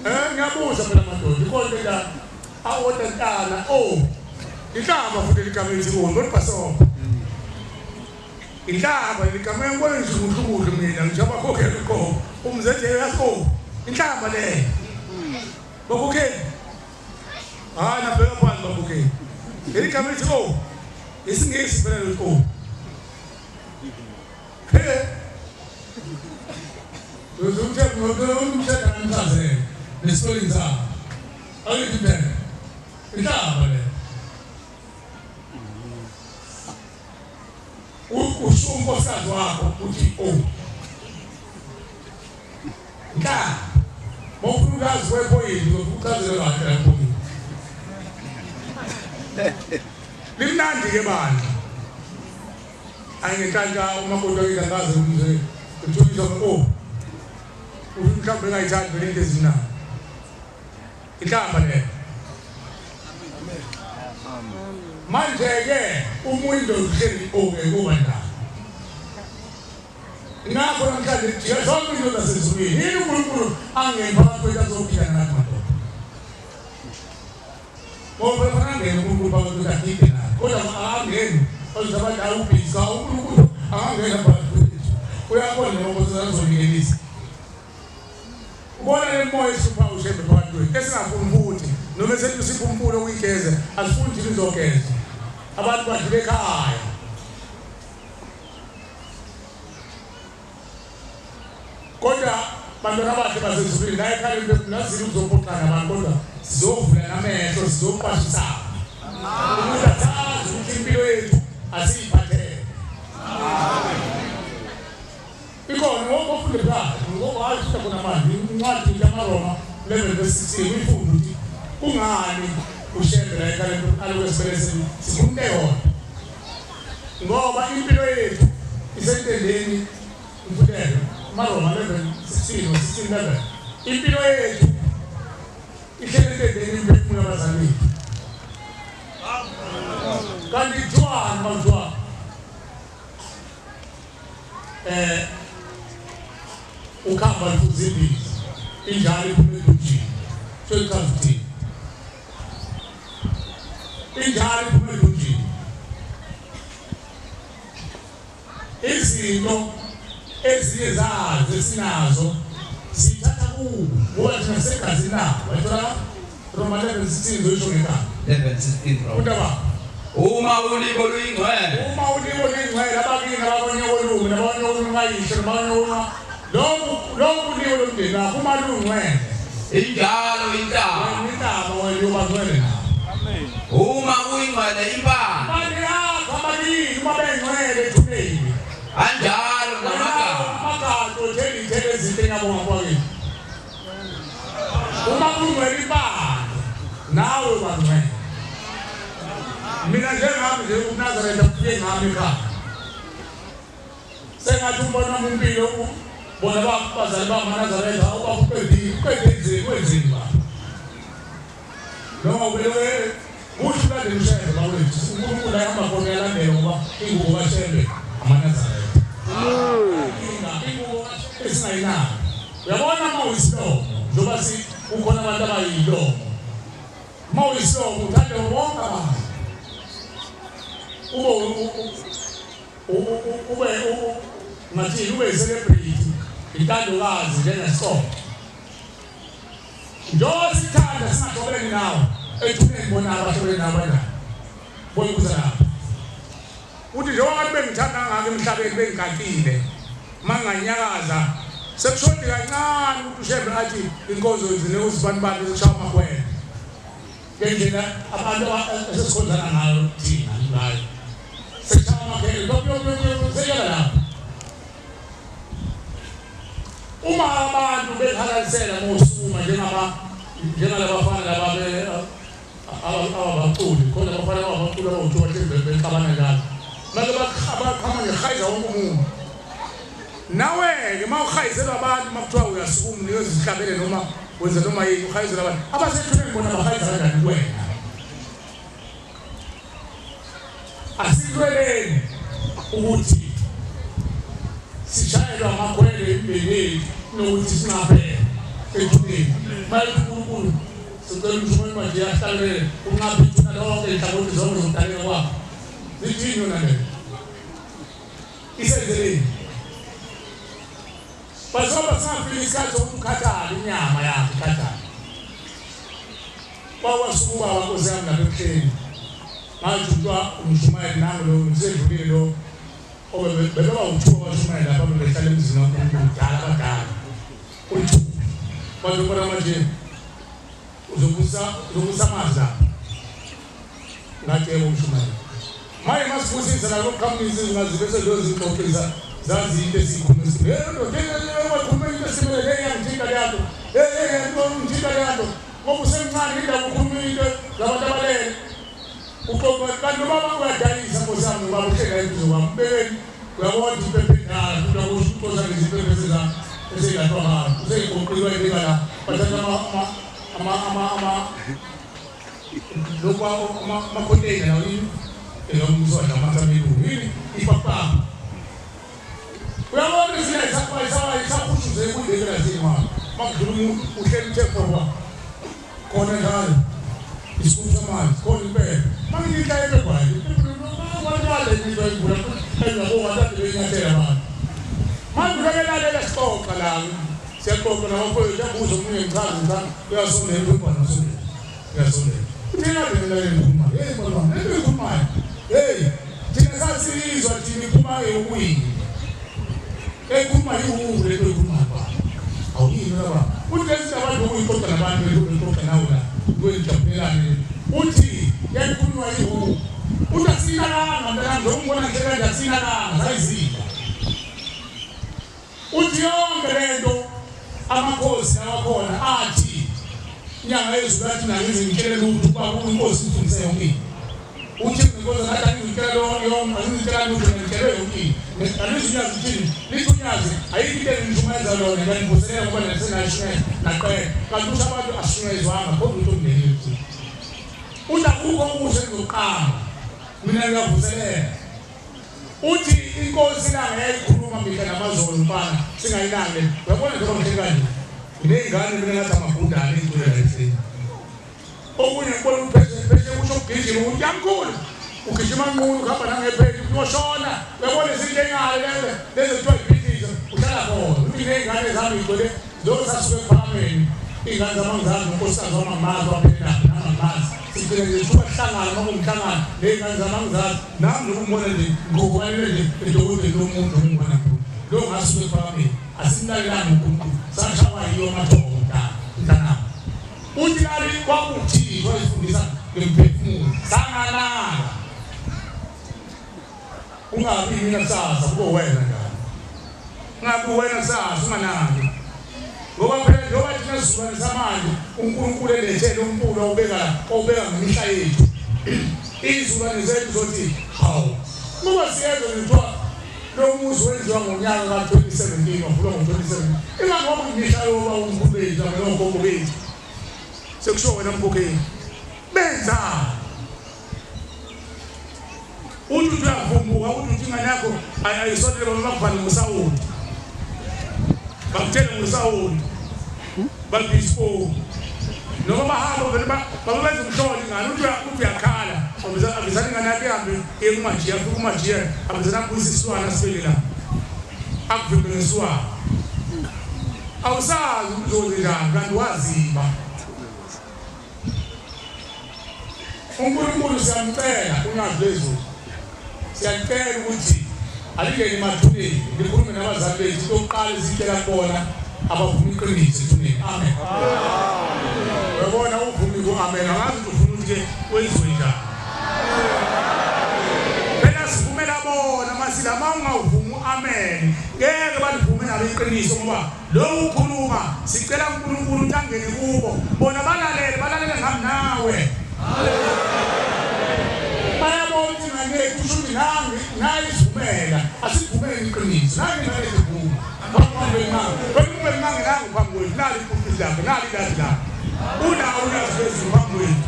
Ngiyabuza phela madoda ikhona into la awotantana oh inhlamba futhi ligama elithi oh ngolibhasopa inhlamba ligama engibona nje uNkulunkulu mina ngijabakhokhela uqobo umzethe yazi oh inhlamba le bakhokheli hayi nabheka phansi bakhokheli ligama elithi oh isingisi phela lithi oh he uzumthetho namhlanje nesikoleni sabo awuthi phela inhlamba le usho unkosikazi wakho uthi oh nka mawufuna ukwazi wephoyini uzokuchazela kahle lapho limnandi ke bandla ayingenhlanhla umakoti wakhe angaze umze uthulisa oh mhlawumbe engayithandi vele into ezimnandi inhlamba leyo. Manje ke uma indoda uhleli oke kuba njani ngakho namhlanje jika zonke indoda sezulwini yini uNkulunkulu angene phakathi kwethu azophila nathi madoda ngoba phela angene uNkulunkulu phakathi kwethu agide nathi kodwa akangeni ozabantu awubhisa uNkulunkulu akangena phakathi kwethu uyabona lokho sizazonikelisa ubona le moya esipha ushembe phakathi kwethu esingafuni futhi noma esethu siphumpule ukuyigeza asifuni thina izogeza abantu badlule ekhaya kodwa bantwana abahle basezulwini la ekhaya nazile ukuzophoxana abantu kodwa sizovula namehlo sizoqwashisana ukuthi asazi ukuthi impilo yethu asiyiphathele ikhona ofunde phakathi ngoba ayifunda khona manje incwadi yamaRoma 11:16 uyifunda ukuthi kungani ushembe la ekhaya alokho sikhuluma yona ngoba impilo yethu isentendeni imfundelo amaRoma 11:16 16:11 impilo yethu ihlele entendeni imphefumulo yabazali bethu kanti kuthiwani makuthiwa ukhamba lufuza imbiza injalo iphuma edujini soyichaza ukuthini injalo iphuma edujini izinto ezinye zazo esinazo sithatha kubo ngoba thina segazini labo wayithola Roma 11:16 uyisho ngenkani 11:16 Roma uma ulibo luyingcwele uma ulibo luyingcwele abakini ababonyokolume nabonyokolume bayisho nabonyokolume lokhu liwo lomndeni wakho uma lungcwele injalo intaba intaba wena uyobangcwele nawe amen uma kuyingcwele impande impande yakho ababili uma bengcwele ethuneni anjalo namagama amagama uthela iy'thelo ezinhle ngiyabonga kwakini uma kungcwele impande nawe ubangcwele mina njengami nje uNazaretha kufike ngami ekhaya sengathi umbona wami impilo bona abazali bamaNazaretha uqedile uqedile kwenzima noma ubelewe kusho ulandela uShembe bakwethu uNkulunkulu ayahamba khona uyalandela ngoba ingubo kaShembe amaNazaretha ingubo kaShembe esingayinaki uyabona uma uyisilomo njengoba kukhona abantu abayilomo uma uyisilomo uthande bonke abantu ube ngathini ube celebrity intandokazi njengesikole njengoba sithanda singahlobene nawe ethuneni bona abahlobene nawe kanjani boyikuza lapho uthi njengoba abantu bengithanda kangaka emhlabeni bengigaqile manganyakaza sekushodi kancane ukuthi uShembe athi inkonzo izine uzibani bani sekushaya amakhwela ngendlela abantu esesikhonzana ngayo thina ngayo sekushaya amakhwela seyela lapho uma abantu bekhalalisela ngosukuma njengalabafana laba abaculi khona abafana abaculi abawuthiwa bahlezi bexabana njalo make baqhama ngehayiza wonke umuntu nawe-ke uma uhayizelwa abantu uma kuthiwa uyasukuma unikeza izihlabele noma wenza noma yini uhayizela abantu abasethuneni bona bahayiza kanjani kuwena asilweleni ukuthi sishayelwa amakhwele emndenini nokuthi singaphela ethuneni. Maye uNkulunkulu sicela umshumayeli manje ahlalele unqaphe ithuna lonke inhlangothi zonke zokudaleka kwakho. Zithini yona leyo? Isendleleni. Bazoba singafika isikhathi sokuthi ukhathale inyama yakhe ikhathale. Kwawasuka ubaba Nkosi yami lapha ebuhleni. Ngajutshwa umshumayeli nangu lo ngisedlulile lo bebeba uthuba abashumayeli lapha bebehlala emzini kaNkulunkulu kudala abadala. Uyithuba. Bathi ubona manje uzobusa amanzi lapha. Ngathi yebo umshumayeli. Maye masibusisa la lokuqhamukisa izingazi bese ziyozixoxisa zazi into esikhuluma esithi hey ndoda wakhuluma into esimele le yangithinta leyanto hey ngithinta leyanto ngoba usemncane indaba ukhuluma into labantu abalele uxoxa kanti ubaba uyadayisa Nkosi yami ubaba uhleka eduze kwami ubekeni uyabona ukuthi impepho endala futhi akusho uxoxa lezi impepho esezilahlwa ngayo useyigoqiwe ibeka la bathatha lokhu amakhonteyina lawo yini elomuzwa namathamelu yini ipapapa uyabona izina isaphushuze ekuyibekela zingwa makudlula umuntu uhleli uthe forwa khona njalo isigubhu samanzi khona impela mangiyihla ebegwayo kwantwale into ayivula engiyabonga kade benyathela abantu manje ubekelalela sixoxa la siyaxoxa nabafowethu uyabuza omunye ngichaza uyasondela ubona usondela uyasondela uthina mina ngikhuluma hey mama lento ikhulumayo hey thina sasizwa thina iphuma yokwini ekhuluma iwuwu lento ikhuluma baba awuyini baba uthi lezi abantu okuyixoxa nabantu bexoxa nawe la kuyijabulelane uthi yayikhulunywa iwuwu uthi asinakanga mntanami njengoba nje kanje asinakanga sayizila uthi yonke lento amakhosi awakhona athi inyanga yezulu athi nangize ngitshele lutho ubaba inkosi ifundise yonke into uthi inkosi ngathi angizitshela yonke angizitshela lutho ngitshele yonke into angizinyazi uthini lithi unyazi ayikho into engishumayeza lona ngiyangivuselela ngoba nasengashumayela naqeda kanti usho abantu ashumayezwanga khona ukuthi okungenile uthi uthi akukho okusho engizoqamba mina ngiyavuselela uthi inkosi ilanga yayikhuluma mihla namazolo mfana singayinaki uyabona njengoba ngihleli kanje nginey'ngane mina ngathi amagundane ey'culela ekuseni okunye ngibona upheshe kusho ukugijima ukuthi yamkhulu ugijima nqunu kuhamba nangephethi uyoshona uyabona izinto engale lezi kuthiwa ibhidlizo uhlala khona uthi nginey'ngane zami y'gcwele zosasuke ekuphakameni iy'ngane zami angizazi nonkosikazi wami angimazi waphelelaphi nami angimazi sigcine nje thuba kuhlangana uma kuwumhlangano ney'ngane zami angizazi nami nokumbona nje ngikhokhwanele nje edokodweni lomuntu ongibona lo ngasuke ekuphakameni asimlalelanga uNkulunkulu sashawa yiyo amathongo mntanami uthi lali kwakuthi wayifundisa ngemphefumulo sanganaka ungabi mina kusasa kube wena njalo ungabi wena kusasa unganaki ngoba phela njengoba thina sizukulwane samanje uNkulunkulu elethele umculo awubeka owubeka ngemihla yethu izizukulwane zethu zothi hawu ngoba siyezwa kuthiwa lo muzi wenziwa ngonyaka ka-2017 wavulwa ngo-2017 ingangoba imihla yoba umkhulu bethu nogogo bethu sekushiwo wena mkhokheli benza uthi uthi uyavumbuka uthi uthi ingane yakho ayisondele baba bakuvale ngosawoti bakutshele ngosawoti babhispo noma bahamba vele baba benza umhlolo ingane uthi uyakhala abizana ingane yakhe ihambe iye kumajiya afike kumajiya abizana abuyise isiswana sibele la akuvimbe ngesiswana awusazi ukuthi uzozenjani kanti waziba uNkulunkulu siyamcela unyazi lwezulu siyacela ukuthi alingene emathuneni likhulume nabazali bethu into yokuqala esitshela kubona abavuma iqiniso ethuneni amen uyabona uvumi ku-amen angazi ukuthi ufuna ukuthi-ke kwenziwe njani phela sivumela bona masila uma ungawuvumi u-amen ngeke balivume nalo iqiniso ngoba lokhu ukhuluma sicela uNkulunkulu ukuthi angene kubo bona balalele balalele ngami nawe bayabona ukuthi ngane kusho ukuthi nangi nayivumela asivumele iqiniso nangi nalivuma phambi nangu phambi kwethu nali ipulpiti lakhe nali iladi lakhe unawo ulwazi lwezulu phambi kwethu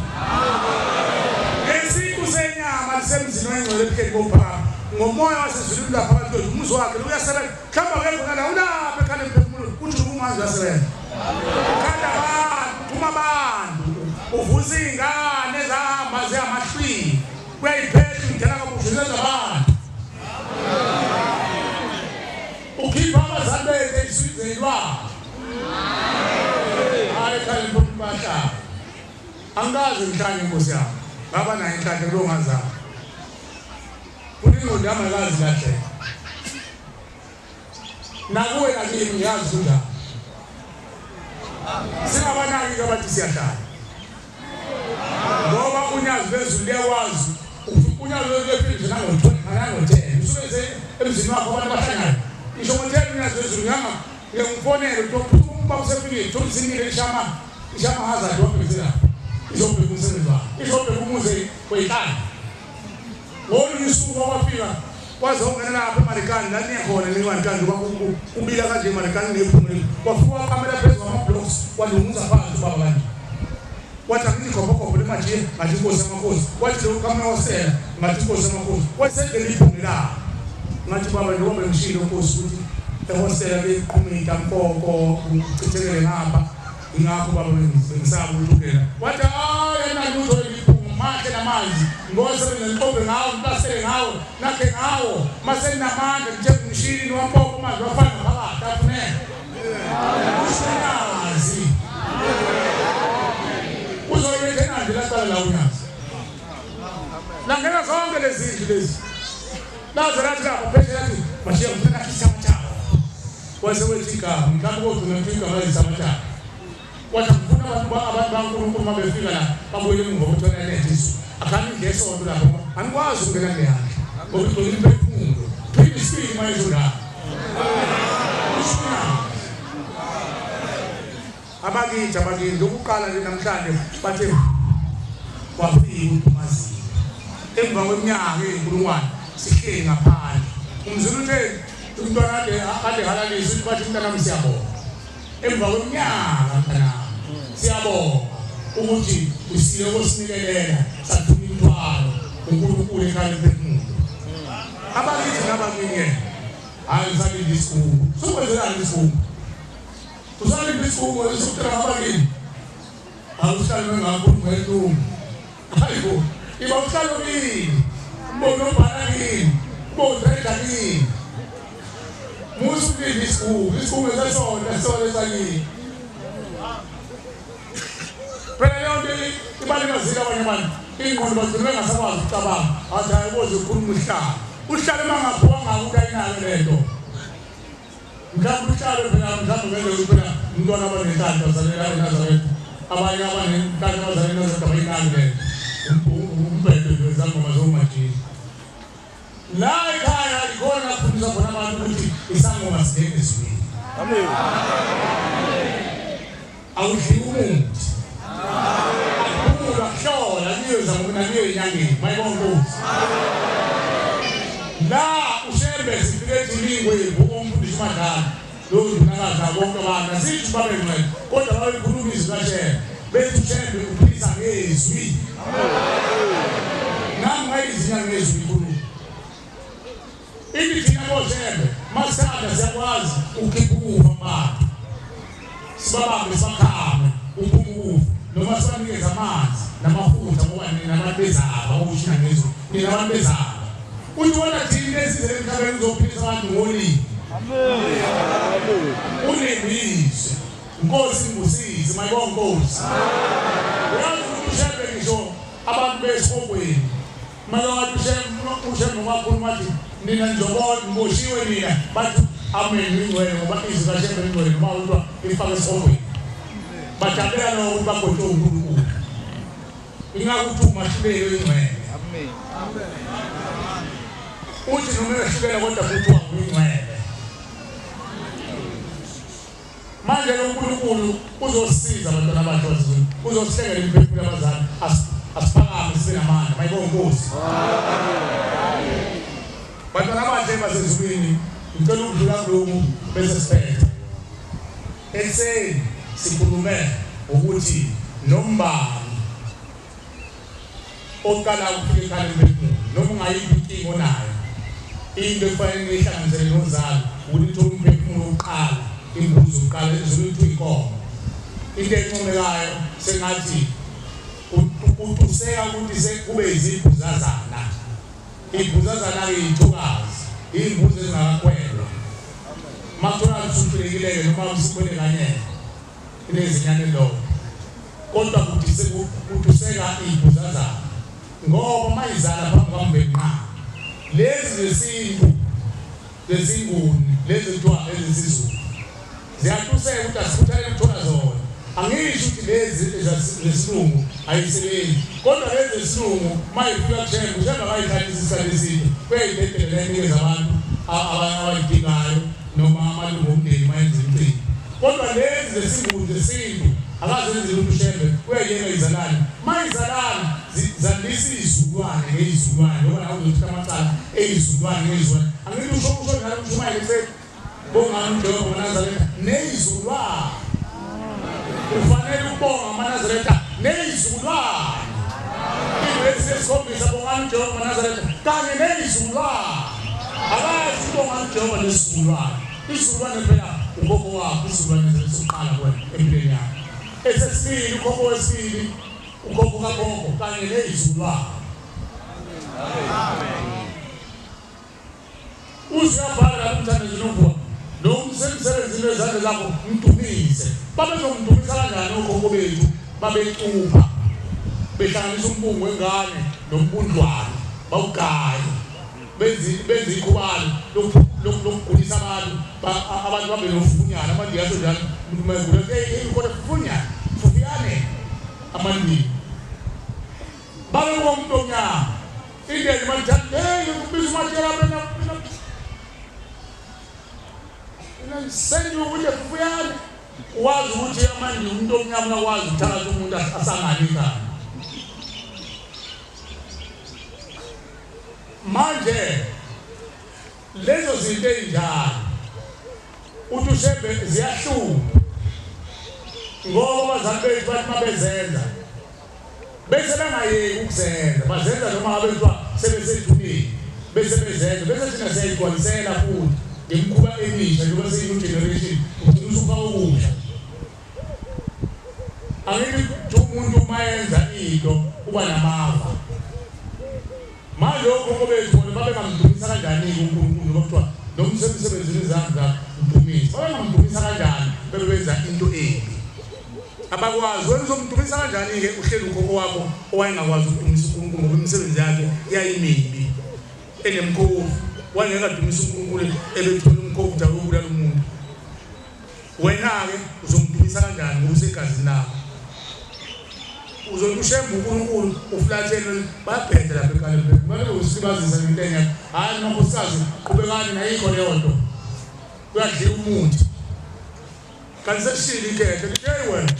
ngesiqu senyama lisemzini oyingcwele ebuhleni bophakama ngomoya wasezulwini lapha phakathi kwethu umuzi wakhe uyasebenza mhlawumbe akekho nala ulapha ekhala emphefumulweni uthi uphuma uyasebenza. Khanda abantu, phuma abantu, uvusa iy'ngane ezahamba ziyamahlwini, uyayiphetha udala kabusha zenza abantu. Ukhipha abazali bethu esizweni lwabo. Hayi khale mphumela. Angikaze ngihlanye inkosi yami. Ngaba nayo inhlanhla kulo ngazali. Kuningi yami akazi kahle. Nakuwe nakimi ngiyazi kunjani. Singabanaki abathi siyahlala. Ngoba unyazi lwezulu liyakwazi ukuthi unyazi lwezulu nango-10 usuke emzini wakho abantu bahlangana. Ngisho ngo-10 unyazi lwezulu ngihamba ngifonele ukuthi ubaba usefikile, thola ishama ishama hazard wabhekisela. Izobheka umsebenzi wakhe, izobheka umuzi weyihlala. Ngolunye usuku wafika waze wangena lapha eMarikani, la niyakhona le Marikani ngoba ubila kanje eMarikani nephunga. Wafika waqamela phezu kwama-blocks walunguza phansi ubaba kanje. Wathi angithi gobhogobho le manje ngathi inkosi yamakhosi. Wathi lo kamewosela ngathi inkosi yamakhosi. Wathi sendele iphunga la. Ngathi baba njengoba ngishilo inkosi ukuthi ehosela beqhuma intamkoko uchithekele ngapha. Ingakho baba bengisaba ukuthi wathi hayi enalutho leliphunga mahle namanzi ngosebenza ngiqobe ngawo ngibasele ngawo nakhe ngawo mase ninamandla ngithe ngishini niwampompo amanzi wafana phakathi afuneka usinazi uzoyethe nanje laqala la unyazi langena zonke lezi zindlu lezi laze lathi lapha phesheya lathi mashiya ngifuna isama chabo wase wethi igama mhlawumbe kodwa ngifika igama isama chabo. Wathi ngifuna abantu baNkulunkulu uma befika la babuyele emuva kuthola elethe izulu. Akhani ngesonto lapho anikwazi ukungena ngeyandla ngoba igcwele imiphefumulo. Phinde isibili manje la. Abakithi abakithi ukuqala nje namhlanje bathe wafika uDumazile. Emva kweminyaka eyinkulungwane sihleli ngaphandle. Umzulu uthe umntwana ade halalisa ukuthi bathi umntanami siyabonga. Emva kweminyaka mntanami siyabonga ukuthi usile kosinikelela sathuma imithwalo uNkulunkulu ekhaya emphefumulo. Abakithi nabakini hayi usalinde isigungu. Sokwenzelani isigungu? Usalinde isigungu esukutela abakini. Awuhlali ngakhuluma ngentungu. Hayibo, iba uhlalo kini. Ubona ubhala kini. Ubona udreda kini. Musu kulinde isigungu, isigungu esasona esona esakini. Phela leyo nto ibalulekile abanye abantu. Ingqondo bagcina bengasakwazi ukucabanga. Athi hayi boze ukhuluma uhlalo. Uhlalo uma ngaphuwanga ukuthi ayinayo le nto. Mhlawumbe uhlalo phela mhlawumbe ngeke phela umntwana abanenhlanhla azalela eNazaretha. Abanye abanenhlanhla abazalela eNazaretha abayinaki le nto. Umbhedo nje wezangoma zomajini. La ekhaya ikhona kufundisa khona abantu ukuthi isangoma singene ezulwini. Amen. Awudli umuthi. Akuphumula kuhlola kuyoza ngoba kuyo inyangeni mayibonga. La ushembe sifike ejulini umfundisi uMadala lo ndunakazi bonke abantu asithi babe ngcwele kodwa babekhuluma izwi kaShembe bethi uShembe uphilisa ngezwi. Nami ngayizinya ngezwi ikhuluma. Ithi thina boShembe masithanda siyakwazi ukukhipha ukufa kubantu. Sibabambe sibakhame uphume ukufa noma sibanikeze amanzi namafutha ngoba nina abantu bezaba okusho ngezwi nina abantu bezaba. Uthi wona thina esizele emhlabeni uzophilisa abantu ngolimi. Amen. Unemizwa. Inkosi ingusise mayibonga Nkosi. Uyazi ukuthi uShembe ngisho abantu besihogweni. Manje uShembe wakhuluma wathi nina nizobona ngiboshiwe nina bathi amen ingcwele ngoba izwi kaShembe ingcwele noma kuthiwa ifake esihogweni. Bajabulela lokho ukuthi bagotshwe uNkulunkulu. Ingakuthi umahluleli ingcwele. Amen. Amen. Uthi noma ehlukene kodwa futhi wanguyingcwele. Manje lo uNkulunkulu uzosiza abantwana bakhe bazulu. Uzosihlengela imiphefumulo yabazali. Asiphakame sibe namandla. Mayibonga Nkosi. Bantwana abahle basezulwini, ngicela ukudlula kulokhu bese siphetha. Ekuseni sikhulume ukuthi nombani oqala ukufika ekhaya emphefumulo noma ungayiphi inkinga onayo into ekufanele niyihlanganisele nozalo ukuthi nithole umphefumulo wokuqala Imbuzi uqala ezulwini inkomo. Into encomekayo sengathi utuseka ukuthi kube izimbuzazana. Imbuzazana ke ithukazi, imbuzi ezingakakhwelwa. Makuthola usuhlulekile noma usukhwele kanye inezinyane lo. Kodwa kutuseka imbuzazana ngoba mayizala phambi kwambenqa. Lezi zesintu lezinguni lezi kuthiwa ezesizulu ziyatuseka ukuthi asikhuthalele ukuthola zona. Angisho ukuthi lezi zesilungu ayisebenzi, kodwa lezi zesilungu mayifika kushembe ushembe akayithathi isikhathi eside kuyayidedela enikeza abantu abayidingayo noma amalungu omndeni mayenza imicimbi. Kodwa lezi zesinguni zesintu akazenzi lutho ushembe, uyayiyeka izalane. Mayizalane zandisa izizukulwane ngezizukulwane ngoba nawe uzothatha amacala eyizukulwane ngezizukulwane. Angithi usho usho njalo ushumayela ekuseni bongani uJehova maNazaretha nezizukulwane. Ufanele ukubonga amaNazaretha nezizukulwane. Ivesi yesikhombisa bongani uJehova maNazaretha kanye nezizukulwane. Akazi ukubonga uJehova nesizukulwane. Isizukulwane phela ukhokho wakho, isizukulwane sokuqala kuwena empilweni yakho. Esesibili ukhokho wesibili, ukhokho kakhokho kanye nezizukulwane. Uzuyabhala lapho umthandazo novuka nomsebenzini wezandla zakho mdumise. Babezomdumisa kanjani okhokho bethu? Babecupha behlanganisa umbungu wengane nombundlwane bawugaye benze ikhubalo lokugulisa abantu, abantu babe nofufunyana. Amandiya asho njalo umuntu uma egula hey khona fufunyana fufuyane amandiya babe umuntu omnyama indeni malithanda hey kubiza umatshela mina senje ukuthi fufuyane. Wazi ukuthi amandiya umuntu omnyama uyakwazi ukuthatha umuntu asangane ikhanda. Manje lezo zinto ezinjalo uthi ushembe ziyahlupha ngoba abazali bethu bathi mabezenza bese bengayeki ukuzenza, bazenza noma ngabe kuthiwa sebesethuneni bese bezenza, bese thina siyayigcwalisela futhi ngemikhuba emisha njengoba seyi-new generation ugcina usufaka okusha. Angithi umuntu uma yenza into uba namava. Manje okhokho bethu bona babengamdumisa kanjani-ke uNkulunkulu noma kuthiwa noma usemsebenzini izandla mdumise, babengamdumisa kanjani bebe benza into embi? Abakwazi. Wena uzomdumisa kanjani-ke uhleli ukhokho wakho owayengakwazi ukudumisa uNkulunkulu ngoba imisebenzi yakhe yayimibi enemkhovu, wayengeke adumise uNkulunkulu ebethwele umkhovu ukuthi ayobulala umuntu. Wena-ke uzomdumisa kanjani ngoba usegazini lakho? Uzothi ushembe uNkulunkulu uflathele babhede lapha eqaleni kumele usibazisa ngento engekho. Hhayi makhosikazi qhubekani nayikho leyo nto, uyadliwa umuthi kanti seshile ikhehle. Ngithi hey wena,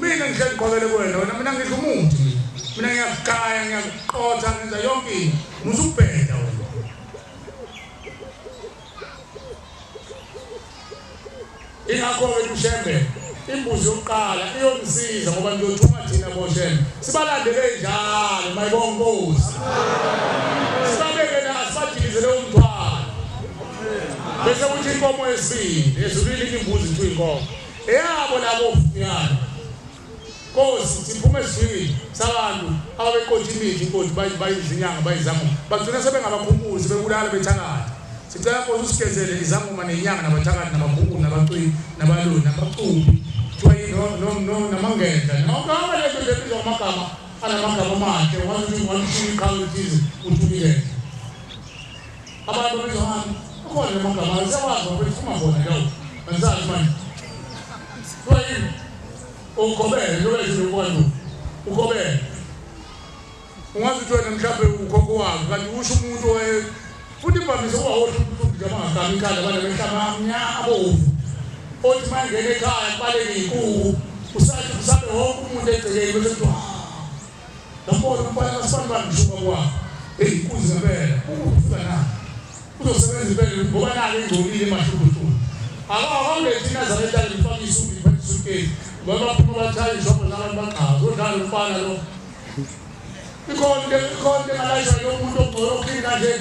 mina ngihleli ngiqhwabele kuwena, wena mina ngidla umuthi, mina ngiyakugaya ngiyakuqotha ngenza yonke into, musukubheda wena. Ingakho-ke ushembe imbuzi yokuqala iyomsiza ngoba ngiyothuma thina boshembe sibalandele njalo mayibonga sibabeke la sibadilizele umthwalo bese kuthi inkomo yesibili ezulwini imbuzi kuthiwa inkomo eyabo labo funyana. Nkosi siphume esizwini sabantu ababeqotha imithi inkosi bayizinyanga bayizangoma bagcina sebengabakhumbuzi bebulala bethakatha. Sicela Nkosi usigezele izangoma nenyanga nabathakathi nabakhunkulu nabacwili nabaloni nabacuphi kuthiwa yini namangedla nogama lezo nje bizwa amagama anamagama amahle ungathi ungathi iqhawe elithize uthi ingedla. Abantu babizwa ngani? Akhona namagama siyawazi ngoba siphuma khona lawo angisazi manje kuthiwa yini ukhobele njengoba izinto kwantu ukhobele ungazi ukuthi wena mhlawumbe ukhokho wakhe kanti usho umuntu futhi imvamisa kuba wothi umuntu abangagami ikhanda abantu behlaba amnyama abovu othi uma engena ekhaya kubaleke iy'nkuku usathi kusabe wonke umuntu egcekeni bese kuthiwa lambona umfana kasibani bani ngishuka kwakho eyi inkunzi ngempela ukufika na uzosebenza impela ngoba nalo ingcolile emahlukuhluku. Akawulethi iNazaretha lifake isudu iphathe isuitcase ngoba baphuma bathaye ishopho zabantu bagqaza odlala umfana lo. Ikhona ikhona engalayishwa yomuntu ogcoke oklini kanje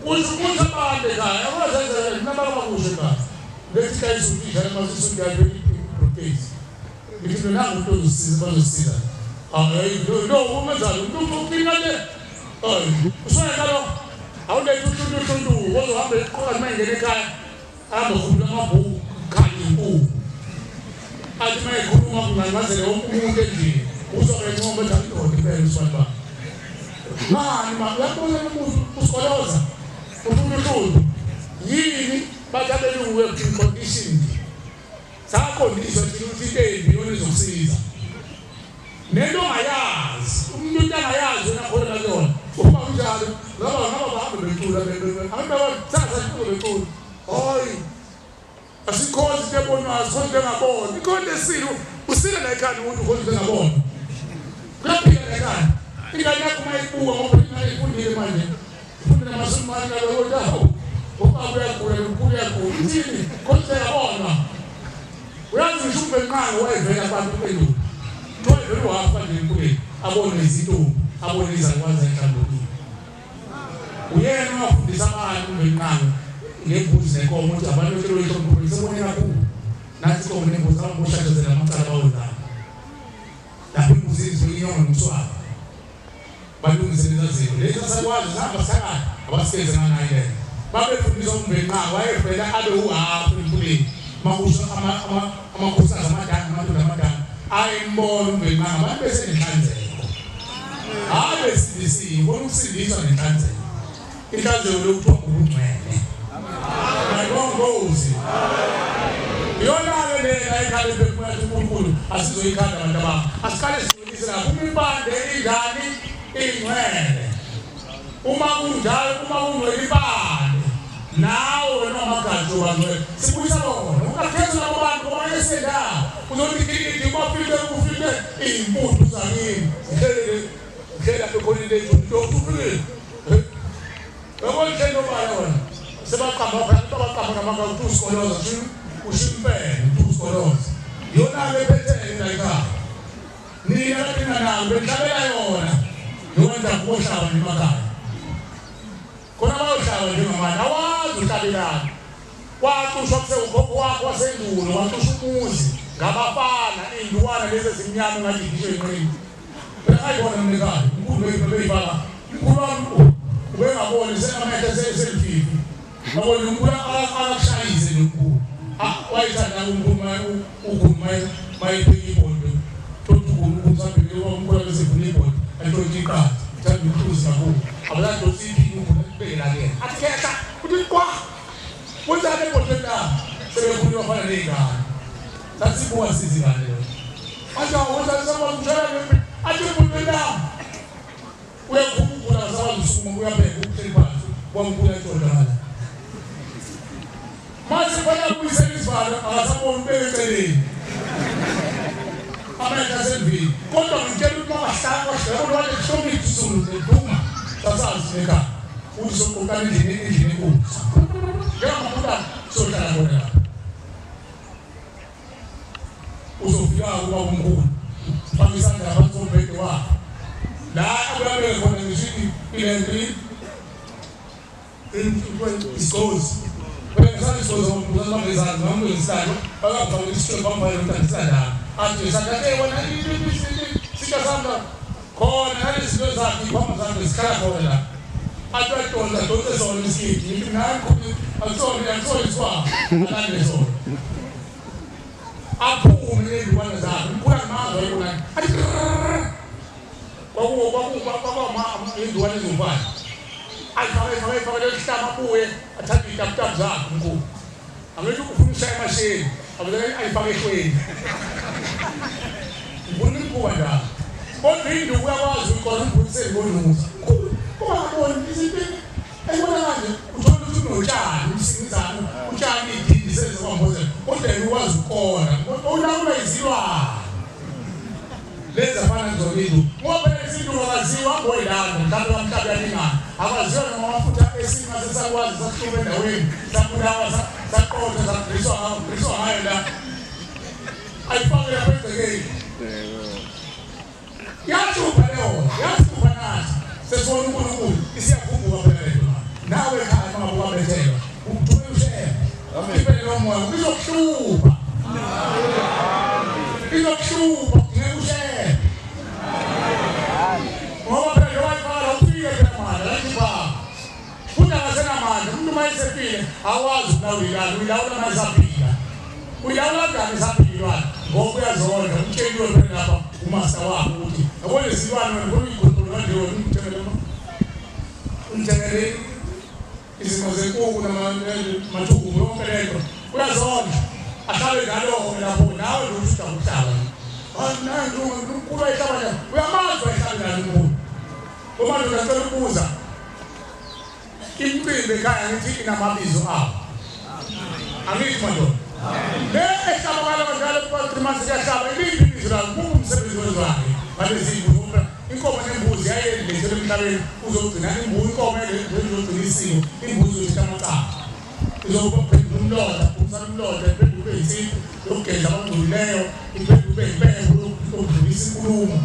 usho ukuthi abantu ekhaya abazenzela noma bakusho ekhaya Ushaya isuthi njalo mase isuthi yakhe ibriefcase. Ngithi mina nangu umuntu ozosiza bazosiza. Hayi no umenzani umuntu uqina le. Hayi usona lo. Awulethu umuntu umuntu ozohamba eqoqa uma ingena ekhaya. Ahambe khuphula amabhuku khanye inkukhu. Athi uma ekhuluma kunganqazele wonke umuntu endlini. Uzobe encoma ethi indoda impela usibani bani. Mani ma uyabona umuntu usikoloza. Umuntu yini bathi abelungu we conditioned. Saqondiswa thina ukuthi into embi iyona ezokusiza. Nento ongayazi, umuntu into angayazi wena akholelwa kuyona. Uma kunjalo, ngaba ngaba bahambe becula abantu abathatha into becula. Hayi. Asikhonzi into ebonwayo, asikhonzi into engaboni. Ikhona into esile, usile la ekhanda umuntu ukhonza into engaboni. Kuyaphila la ekhanda. Ingane yakho uma ibuka ngoba ingane ifundile manje. Ifundile amasulumane naloko ndawo. Ubaba uyagula, nomkhulu uyagula. Ithini? Khona into engabonwa. Uyazi ngisho uMvelinqangi wayevela kubantu belungu. Kuthiwa wayevela uhafu kanje empuleni, abone izintombi, abone izalukwazi ezihlambulukile. Uyena owafundisa abantu uMvelinqangi ngembuzi nenkomo ukuthi abantu bethu lolu sebone kakhulu. Nathi inkomo nembuzi abangoshashazela amacala abawenzayo. Lapho imbuzi izwe inyongo nomswaba. Balungise lezi zinto. Lezi asakwazi sihamba sithakatha abasikeze nganayo leyo. Babefundiswa uMvelinqangi wayevela abe uhafu empuleni. Makusho amakhosikazi amadala amadoda amadala ayimbona uMvelinqangi abantu besenenhlanzeko. Hhayi besindisiwe, ubona ukusindiswa nenhlanzeko. Inhlanzeko lokhu kuthiwa ubungcwele. Mayibongozi. Iyona-ke lena ekhala ephefumula uNkulunkulu asizoyikhanda abantu abami. Asiqale singcwelise lapho. Uma impande injani ingcwele. Uma kunjalo, uma kungcwele impande, nawe wena wamagazi uyoba ngcwele. Sibuyisa bona. Ungakhethi labo bantu ngoba ngeke siyendawo. Uzothi gidi bafike kufike iy'mputhu zakini. Zihlele zihlele lapho khona into ethi ufikile. Yabo nje nobala wena. Sebaqamba phela abaqamba ngamagama ukuthi usikoloza ushimpele ukuthi usikoloza. Iyona-ke ephethele la ekhaya. Nina kade ninganalo benihlabela yona. Yona kubohlaba nje emakhaya. Khona bayohlaba njengamanje awazi uhlabelani. Wacushwa kusewukhokho wakho wasendulo, wacusha umuzi ngabafana iy'ntwana lezi ezimnyama engathi ngisho inqindi. Phela ngayibona mina ekhaya, umkhulu beyifaka. Umkhulu wami ubengaboni senamehlo eselfifi. Yabona umkhulu akakushayise lo mkhulu. Wayethanda umkhulu ukhulu mayepheka ibhodo. Thothi ukhulu usabheke umkhulu abesevuna ibhodo. Ayithothi iqatha. Ithanda ukuhluza kakhulu. Abazadonsa iphini umkhulu akubeke la kuyena. Athi khehla uthi qwa. Wenzani ebhodweni la? Sebekhuluma bafana ney'ngane. Sathi sibuka sizi ingane leyo. Manje wenzani sakwazi ukutshela ngempi? Athi ebhodweni la. Uyakhumbula sakwazi usukuma uyabheka uhleli phansi. Wamkhulu ayithola ngala. Manje kufanele abuyisele isivalo akasaboni ubeke eceleni. Amehlo asendlini. Kodwa ngitshela ukuthi mabahlala kwahlala kodwa wathi hlomile isizulu neduma. Sasazi ekhaya. Uthi soqoqana endlini endlini enkulu. Njengoba sohlala khona lapha. Uzofika kuba umkhulu. Faka isandla phansi kombhede wakhe. La akuyabeke khona ngisho ile isigqozi. Phela ngisanda isigqozi ngomkhulu izandla noma ngizisandla bakafaka isithombe bamfake umntana athi isandla ke wena sika sandla khona nalezi zinto zakhe ikhwama zakhe zikhala khona la. Athi uyadonsa donse sona isikidi ngithi mina mkhulu akusona akusona isikhwama alande sona. Aphume ney'ntwana zakhe umkhulu angimazi wayebona athi kwakuwa iy'ntwana ezofana. Ayifake ifake ifake leli hlama abuye athathe iy'taputapu zakhe umkhulu. Angithi ufuna ukushaya emashini avele ayifake ehlweni. Ngibona imikhuba njalo. Kodwa induku uyakwazi uyikona umbuyisele ngonusa. Mkhulu uma ngaboni izinto eyibona kanje uthola ukuthi unotshani umsingizana utshani idindi sezokwambozela kodwa yena ukwazi ukukona ulawula izilwane. Lezi afana zona induku. Ngoba phela isintu akaziwa ngoyilanda mhlawumbe bamhlawumbe yalingana. Akwaziwa noma amafutha esimo sesakwazi sakuhluka endaweni sabulawa saqotha sagriswa griswa ngayo la. Ayifake lapha egcekeni. Yahlupha leyo, yahlupha nathi. Sesibona uNkulunkulu isiyavumbuka phela lento. Nawe ekhaya uma ngabe wabethelwa, uthule ushela. Amen. lo moya izokuhlupha. Izokuhlupha ngeke ushele. Ngoba phela njengoba ifaka ufike phela manje la ibaba. Futhi akasenamandla umuntu uma esefile awazi ukulawula uyilawula uma esaphila. Uyilawula kanjani esaphila ngoba uyazondla umtsheliwe phela lapha umasa wakho ukuthi yabona isilwane wena ngifuna uyikhuluma kanje wena umthengele umthengele izimo zenkukhu namathuku yonke lento uyazondla ahlabe njalo lapho nawe nje ujabuhlaba umkhulu ayihlaba njani uyamazi wayihlaba njani umkhulu uma nje uyacela ukubuza imicimbi ekhaya ngithi inamabizo awo angithi madoda le ehlaba kwala kanjalo kuba 3 months iyahlaba iliphi ibizo layo kungumsebenzi wezwane ngalezi inkomo nembuzi yayendlethele emhlabeni uzogcina imbuzi inkomo izogcina isiko imbuzi izothatha amacala izophendula umlotha phumsana umlotha iphendula ube yisintu yokugeza abangcolileyo iphendula ube impepho yokudlulisa inkulumo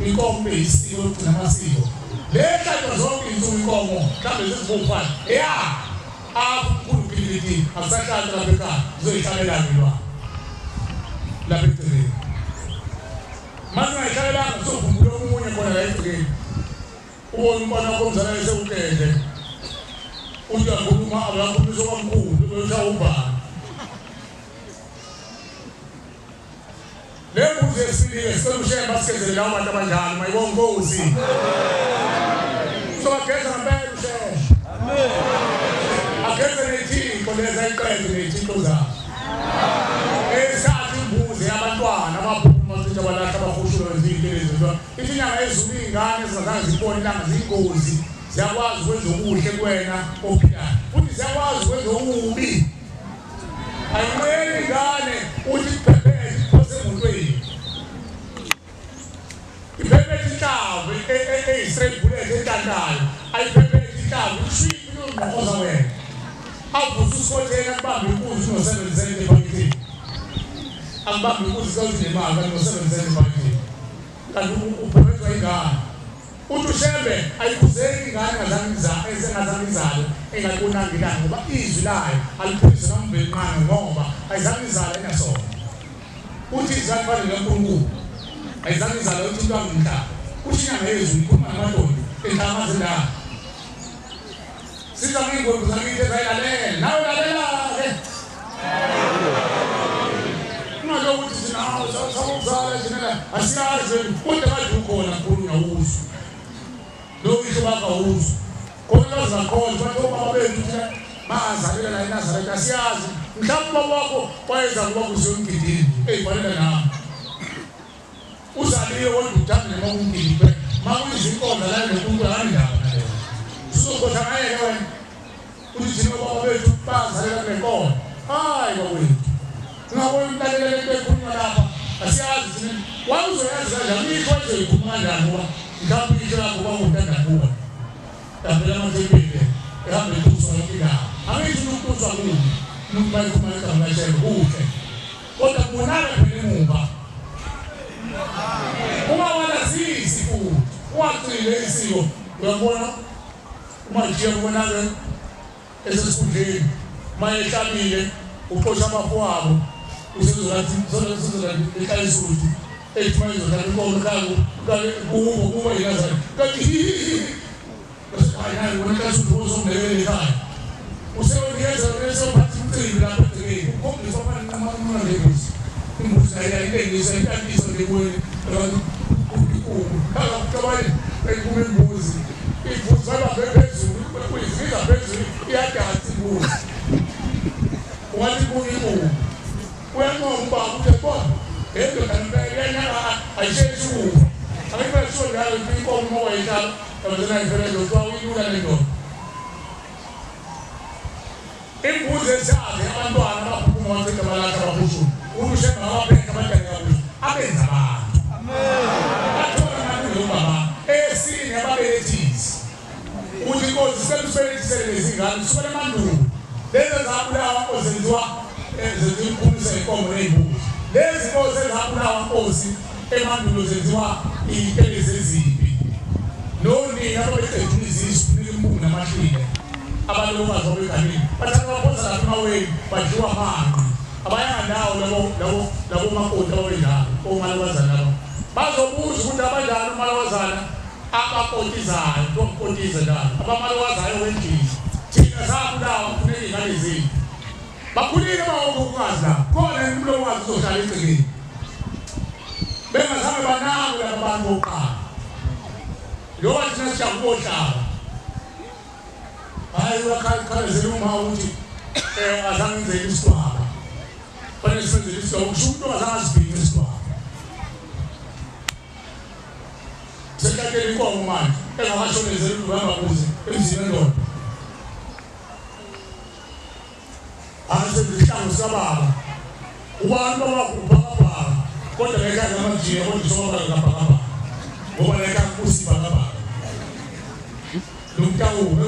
inkomo ibe yisiko yokugcina amasiko le hlatshwa zonke iy'nsuku inkomo mhlawumbe sezibomfana ya apho mkhulu philiphi akusahlatshwa lapha ekhaya uzoyihlabelana ilwane lapha egcekeni manje ungayihlalelanga uzokhumbula omunye khona la egcekeni ubone umntwana wakho omzala esewukende uthi uyakhuluma abakhulumisa okwamkhulu uyoshaya umbani le mbuzi yesibili sicela ushembe basigezele lawo bantu abanjalo mayibonge inkosi sobageza ngempela ushembe ageze ney'thixo lezi ayiqede ney'thixo zazo esathu imbuzi yabantwana abaphuma bacisha balahla abahushulwa izinto lezi ithi inyanga yezulu iy'ngane ezingazange zibone ilanga ziyingozi ziyakwazi ukwenza okuhle kuwena ophilayo futhi ziyakwazi ukwenza okubi ayinqeni ingane uthi iphephethe iphose emotweni iphephethe inhlamvu eyi-straight bullet entantayo ayiphephethe inhlamvu ishwiphi iyongqokoza wena avuse usikhotheni akubambe inkunzi no-7 cent ebhaketheni akubambe inkunzi kawuthi nemali kanti no-7 cent ebhaketheni kanti uphephethwa ingane uthi ushembe ayikhuzeki ingane engazange izale engayibonanga ilanga ngoba izwi layo aliphulise nomvelinqangi ngoba ayizange izale enasona uthi izwi alifane likaNkulunkulu ayizange izale uthi into angumhlaba uthi inyanga yezulu ikhuluma namadoda enhlanga zendawo siza ngey'ngwembu zakithi ezayilalela nawe lalela-ke ungalokhu uthi thina hawu sabokuzala thina la asiyazi kodwa kade ukhona mkhulu uyawuzwa lo isho bakawuzwa khona bazakhona bathi obaba bethu thina bazalela la eNazaretha asiyazi mhlawumbe ubaba wakho wayeza kuba kuziwe emgidini eyibhalela nami uzaliwe kodwa uthande noma kumgidi kuphela ma kuyizinkonzo la noNkulunkulu akanandaba naleyo sizokhohlwa ngayeke wena uthi thina obaba bethu bazalela kule nkolo hayi bakwethu ungabona umlalela lento ekhulunywa lapha asiyazi thina wawuzoyazi kanjani isho wayezoyikhuluma kanjani ngoba mhlawumbe isho lakho kwakutanda kuwe yavela amathempeli ehambe etuswa yonke indawo angithi ukutuswa kubi umuntu mayekhuluma igama likaShembe kuhle kodwa kubonakala phela emuva ungawalazisi futhi ungagcini isiko uyabona uma nje kubonakala esesikhundleni mayehlabile uxosha abafowabo usezolathi ehlala isuthi ethi mayizodlala inkomo kubo kubo yinazana kanti hayi hayi wena xa suthi uzomlekelela ekhaya usewuyeza esophatha umcimbi lapha egcekeni ukhombisa ofana nqamaqhuma ngembuzi imbuzi ayayilengisa intantiso nje kuwe akakuxabani eyiphuma imbuzi imbuzi bayibambe phezulu uyiviza phezulu iyadansa imbuzi ungathi ibuka ibuku uyanqoma ubaba uthi bona lendoda impela iyanyaga ayisheshi ukufa angifuna sho njalo inkomo uma wayihlaba yabazena ifele ndoda uyilula le ndoda imbuzi esakhe abantwana abaphuma baceda balahla abahushula uthi ushembe abaphethe abantwana kabusha abenza abantu bathola ngathi ubaba esine ababelethisi uthi inkosi sicela usibelethise lezi ngane kusukela emandulo lezi zabulawa ozenziwa ezenziwa inkomo ney'mbuzi lezi nkosi ezabulawa nkosi emandulo zenziwa iy'mpelezi ezimbi nonina ababeqedula izisu kunika impungu namahlile Abalokazi abeganile bathatha baphosa lapha emaweni badliwa amanqe abayandawo labo makoti ababenjalo omalokazana laba bazobuza ukuthi abanjani umalokazana abakotizayo kuthiwa njalo abamalokazayo wendlini thina sabulawa kufuneka iy'ngane zethu bakhulile bawokhokhukazi lapho khona umlokazi uzohlala egcekeni bengazange banako laba bantu bokuqala njengoba thina sijakubohlaba hayi uyakhalazela uma ukuthi azange ngenzele isitwaba fanele senzele isitwaba kusho umuntu ongazange azibhince isitwaba sekakele inkomo manje engakashonezeli ukuhamba kuze emzini wendoda asebenzisa sikababa ubani babakubhakabhaka kodwa lekhaya namajiya kodwa sobaba ngabhakabhaka ngoba lekhaya kusibhakabhaka lumtawuwe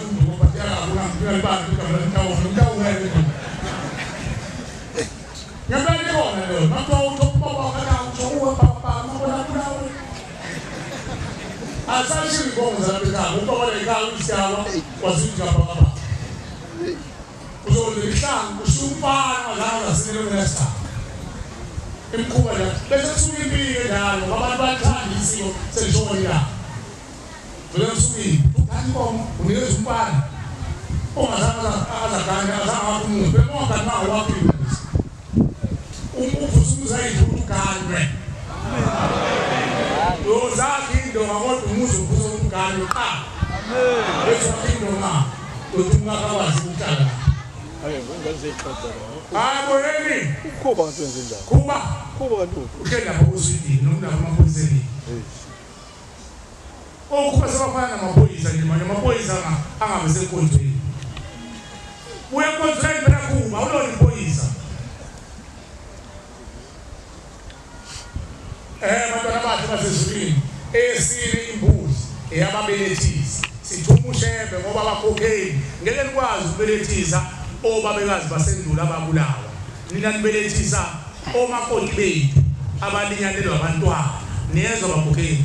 Obabekazi basendula ababulawa nina nibelethisa omakoti bethu abalinyalelwa abantwana niyezwa bakhokheli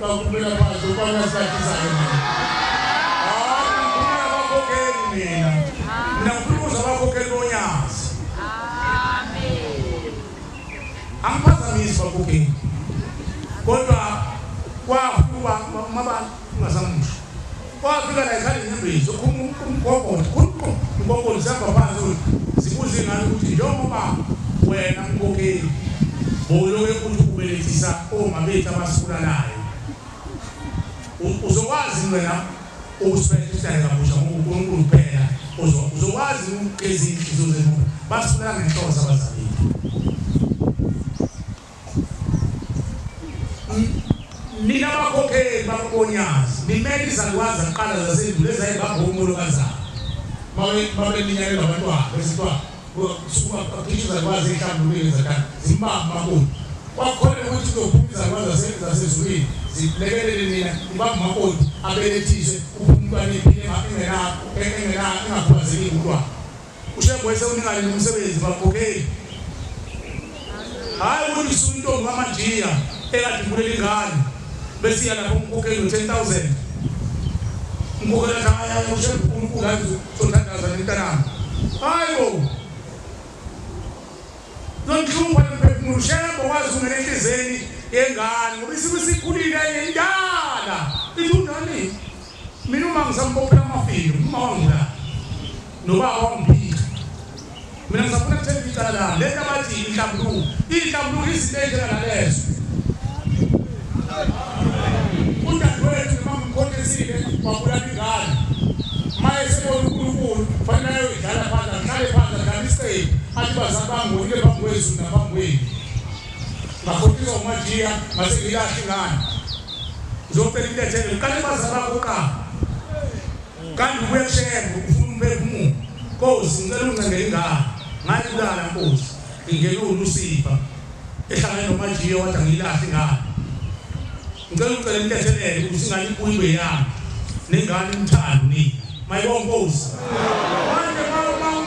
bakumela phansi ubanasakisayo hayi ngifuna abakhokheli mina mina ngifuna ukuzwa abakhokheli bonyazi amen angiphazamisi bakhokheli kodwa kwafika mabani ungasamusho wafika la ekhaya inyembezi umgogodla sihamba phansi zibuze ingane ukuthi njengoba wena mkhokheli boloke ukuthi ubelethisa omama bethu abasibulalayo uzokwazi wena ukusibelethisa kabusha ngoNkulunkulu kuphela uzokwazi ukugeza inhliziyo zenu basibulala ngenhloso abazali nina bakhokheli bakubonyazi nimele izalukwazi zaqala zasendulo ezayibamba umolokazana babelinyalelwa abantwana besithiwa suka izalukwazi ezihlambulukile zakana zimbamba makoti kwakukholelwa ukuthi kuzophuma izalukwazi zasezulwini zilekelele nina ibamba umakoti abelethiswe uphume umntwana iphile engakhubazekile umntwana ushembe wayesewunikane nomsebenzi bakhokheli hayi ukuthi usuke intombi kamajiya ekade ibulela ingane bese iya lapho umkhokheli ngo-10,000 umkhokheli athi hayi ushembe uNkulunkulu hayi uzothandaza nemntanami hayi bo zonhlupha lemphefumulo ushembe wazi ungena enhliziyweni yengane ngoba isimo isikhulile indala ithi unani mina uma ngisambophela amafilo uma wangulala nobaba wangiphika mina ngisafuna ukuthenga icala lami lento abathi inhlambuluko inhlambuluko izinto ezinjengalalezo udadewethu noma ngimkhohlisile wabulala ingane maye sebona uNkulunkulu fanele ayoyidlala phansi ahlale phansi adlale isicelo athi bazali bami ngonile phambi kwezulu naphambi kwenu ngakhohliswa umajiya ngase ngilahla ingane ngizocela intethelo ngiqale bazali bakho kuqala kanti ubuye kushembe ufuna umphefumulo Nkosi ngicela ungincengele ingane ngayibulala Nkosi ngingene uLusifa ehlangene nomajiya wathi angiyilahle ingane ngicela ucela intethelelo ukuthi ingane ibuye ibe yami nengane imthando nina mayibonke Nkosi manje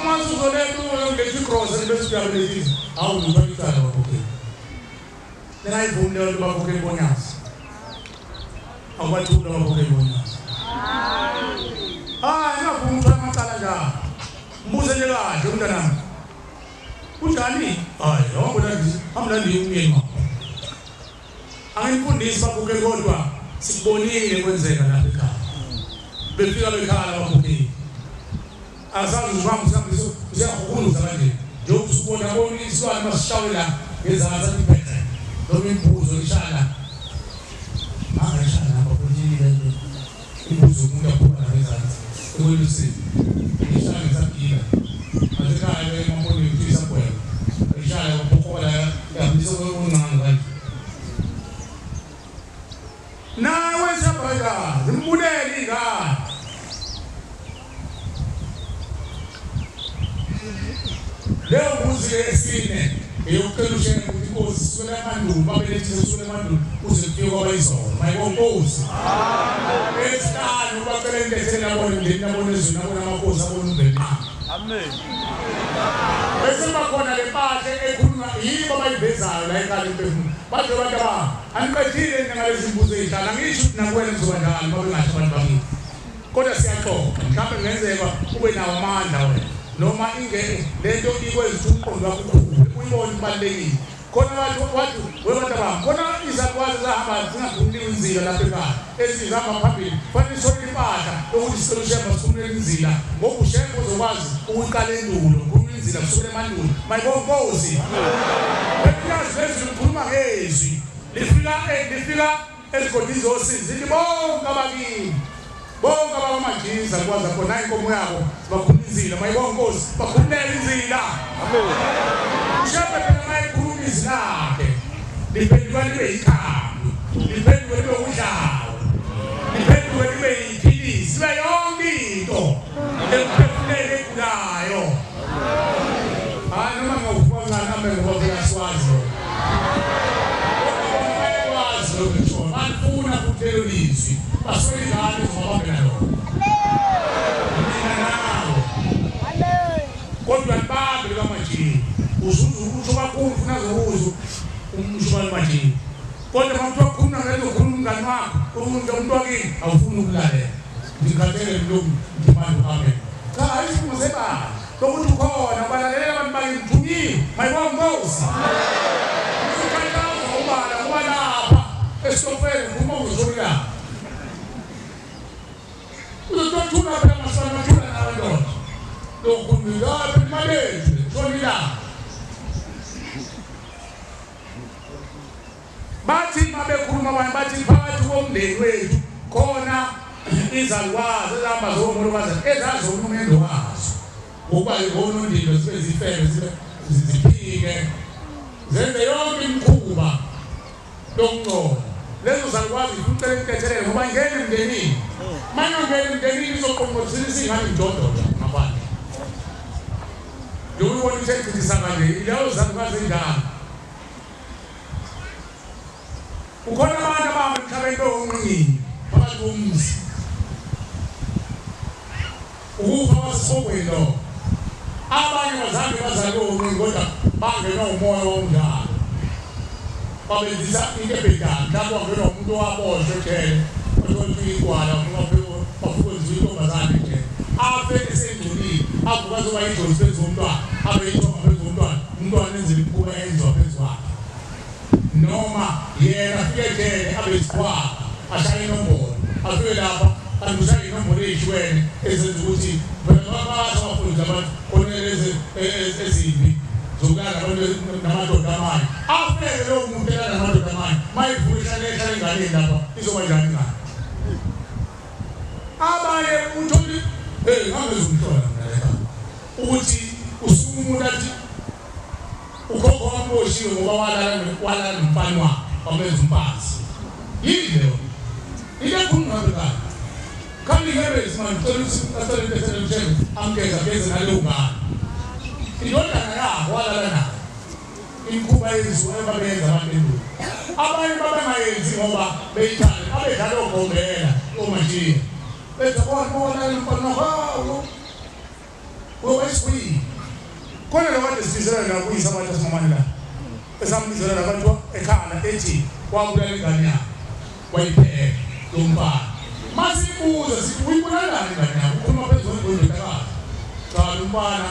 uma uzoletha uletha igrosa bese uyabelethisa hawu ngibona icala bakhokheli ningayivumi leyo nto bakhokheli bonyazi awubathula bakhokheli bonyazi Hayi ngafuna ukuthola amacala njalo. Mbuze nje kahle umntanami. Kunjani? Hayi, amlandi umyeni wakho. Angifundisi babuke kodwa sikubonile kwenzeka lapha ekhaya. Befika bekhala babukile. Asazi uzwami uyakhuluza kanje. Njengoba usubona bona isilwane masishawe la ngezansi iphethe. Noma imbuzo ishaya. Angishaya lapha futhi le imbuzo umuntu aphuma ngezansi. Ekwelusini. Ishaya ngesagila. Asekhaya emamboneni kuthisa kwena. Ishaya ukukhola yabisa okuncane kanje. Nawe sabaya, zimbuleli ingane. Leyo mbuzi yesine eyokucela uShembe ukuthi inkosi siswele amandulo, babelethile siswele amandulo uze kufike kwabayizolo. Mayibonkosi. Amen. Esihlanu bacela intethele yabona umndeni yabona ezweni yabona amakhosi abona umndeni. Amen. Bese bakhona le mpahla ekhulunywa yibo abayivezayo la ekhaya emphefumulo. Bathi abantu abami aniqedile ngalezi mbuzo ezihlanu angisho ukuthi nakuwena kuzoba njalo babengasho abantu bakini. Kodwa siyaxoxa mhlawumbe kungenzeka ube nawo amandla wena noma ingene lento ikwenza umqondo wakho ukhule uyibone kubalulekile. Khona wathi webantu abami khona izakwazi zahamba zingakhululi inzila lapha ekhaya ezihamba phambili fanele isole impahla yokuthi sicela uShembe sikhulule inzila ngoba uShembe uzokwazi ukuyiqala endulo khulula inzila kusukela emandulo. Mayibonkosi. Bekuyazi lezwi likhuluma ngezwi lifika ezigodini zosizi lithi bonke abakini bonke abamajiza kwaza khona inkomo yabo bakhulula inzila. Mayibonkosi bakhululele inzila. Amen. UShembe phela mayekhuluma izwi lakhe liphenduka libe yikhambi, liphenduke libe udlawo, liphenduke libe yiphilisi, libe yonke into ekuphefumuleni egulayo. Hayi noma ngawuvuka kancane amen ngoba phela siwazi lokho. Bayakwazi lokho ngisho balifuna futhi lelo lizwi baswele ingane zobabambela lona. Mina nawe. Kodwa libambe likamajini. Uzuza usho kakhulu ufuna zokuzwa umusho kaMajini. Kodwa uma kuthiwa khuluma ngalezo khuluma umngani wakho umuntu wakini awufuni ukulalela. Ngikhathele lokhu ngimanje amen. Cha isifungo sebandla lokuthi ukhona ubalalela abantu bakini thunyiwe. Mayibonkosi. Ukhathaza ubala ngoba lapha esitofeni uma uzolila. Uzothula phela masana thula nawe ndoda. Lokhuluma imali shonila. Bathi mabekhuluma abanye bathi phakathi komndeni wethu khona izalukwazi ezihamba zomolokazana ezazona umendo wazo ngokuba yibona zibe zifebe zibe ziphike zenze yonke imikhuba yokungcola. Lezo zalukwazi ucela intethelelo ngoba ingena emndenini. Manje ungena emndenini izoqongqothisa ingane idododa ngaphandle. Njengoba ubona ithethisa kanje leyo zalukwazi enjalo. Ukhona abantu abahamba emhlabeni bewunqingi phakathi komzi. Ukufa kwasihogweni lokho. Abanye bazange bazalwe onqingi kodwa bangenwa umoya womdlalo. Babenzisa into ebhedayo mhlawumbe wangenwa umuntu owaboshwa ejele othola igwala wafika intombazane ejele. Afe esengcolile avuka azoba idlozi phezu komntwana abe ithonga phezu komntwana umntwana enzela imikhuba eyenziwa phezu kwakhe. Noma yena afike ejele abe isikhwama ashaye inombolo afike lapha kanti ushaye inombolo ey'hlukene ezenza ukuthi phela babazi abafundi abantu khona lezi ezimbi zokulala abantu namadoda amanye afike lowo muntu elala namadoda amanye mayivuka ihlale ehlala enganeni lapha izoba njani ingane. Abanye uthole hey ngangizumhlola mina la ukuthi usuke umuntu athi ukhokho wamboshiwe ngoba walala nomfana wakhe wamenza umfazi. Yini leyo? Into ekhuluma ngabe kahle. Kanti ngebezi manje ucela ukuthi acele intethelo uShembe amgeza geze naleyo ngane. Indodana yakho walala nayo. Imikhuba yenziwa ababenza abantu endulo. Abanye babengayenzi ngoba beyithanda abedlala ogombela omashiya. Benza bona walala nomfana wakho. Uyoba isikhwili. Khona lo kade sibizela la kuyisa abantu asimamane la. Esambizela la bantu ekhala ethi wabulala ingane yakhe wayipheka lo mfana. Masibuza sithi uyibulalani ingane yakho ukhuluma phezulu kwendodakazi. Cha lo mfana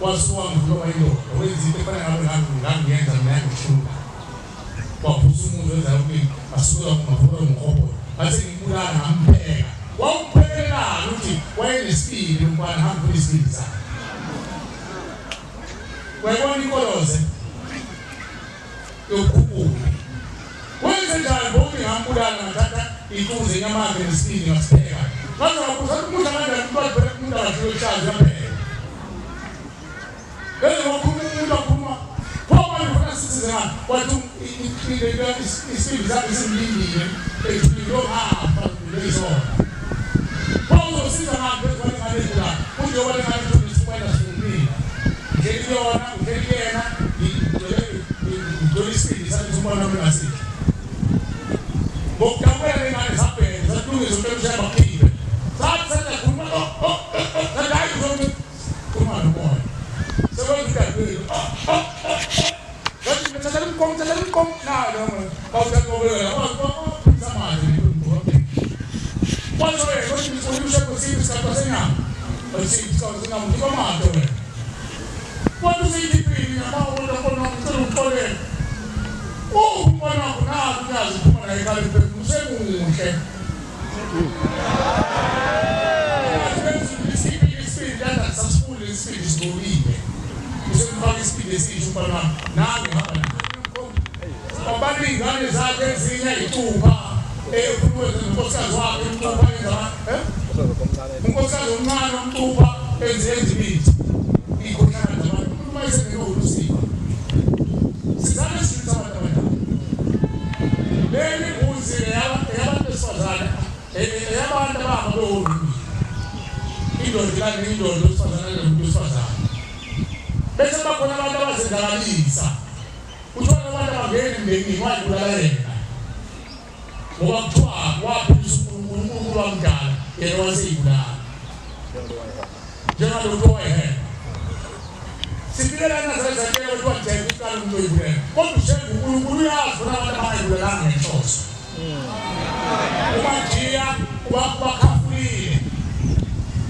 wasuka ngikhuluma indoda wenza into efana ngabe ngangiyenza mina ngishuka. Waphusa umuntu wenza ukuthi asuka ngavula ngomhobholo. Ngathi ngibulala ngampheka. Wawuphekelana ukuthi wayenesibindi umfana hamba isibindi sakhe. Wayebona inkoloze yokukhuphuka. Wenze njani ngokuthi ngambulala ngathatha inkunzi enyama yakhe nesibindi ngasipheka. Ngaze ngabuza ukuthi umuntu kanjani umuntu phela umuntu akadliwe ishazi yapheka. Bese wakhuluma umuntu wakhuluma pho manje ufuna sisize ngani? Wathi isibindi sakhe simlindile ethulile ngapha lezona. Pho uzosiza ngani phezu kwale ngane ebulala? Uthi yoba le ngane ithule isibindi ngiyona ngiyena ngigcwele isibindi sakhe umbona bengasikho. Ngokudabuka lengane zabheka zakulungisa umntwana ushaya bakhiphe. Sathi sakhuluma oh sathi hayi uzokhuluma nomoya. Sekwenza udadewethu ngathi ngithatha umqomo thatha umqomo nalo bawuthatha ngobeka waphisa amanzi wathi wena wathi usho isikhathi senyama wathi isikhathi senyama ngikamato wena. Wathi useyiphi nyama wona khona ngicela uxolele. Umfana wakho naku uyazi uphuma naye ekhaya usemuhle. Isibindi sasifunda isibindi sigolile. Usemfaka isibindi esisho umfana wami nami ngihamba naye. Abantu iy'ngane zakhe ezinye iy'cupha unkosikazi wakhe umcupha enza unkosikazi omncane umcupha enze imithi. Ikhohlakala abantu uma esengenolusiba. Sizame isibindi sabantu abadala. Leli mbuzi eyabantu besifazane eyabantu abahamba behorumile. Indoda ilale indoda wesifazane nomuntu wesifazane. Bese bakhona abantu abazenzakalisa. Uthola abantu abangena emndenini wayibulala yena. Ngoba kuthiwa waphilisa uNkulunkulu wamdala yena waseyibulala. Njengalokhu wayehema. Sifike lana sazakela kuthiwa jeke iqala umuntu oyibulela. Kodwa ushembe uNkulunkulu uyazi bona abantu abangayibulelanga ngenhloso. Umajiya ubakhafulile.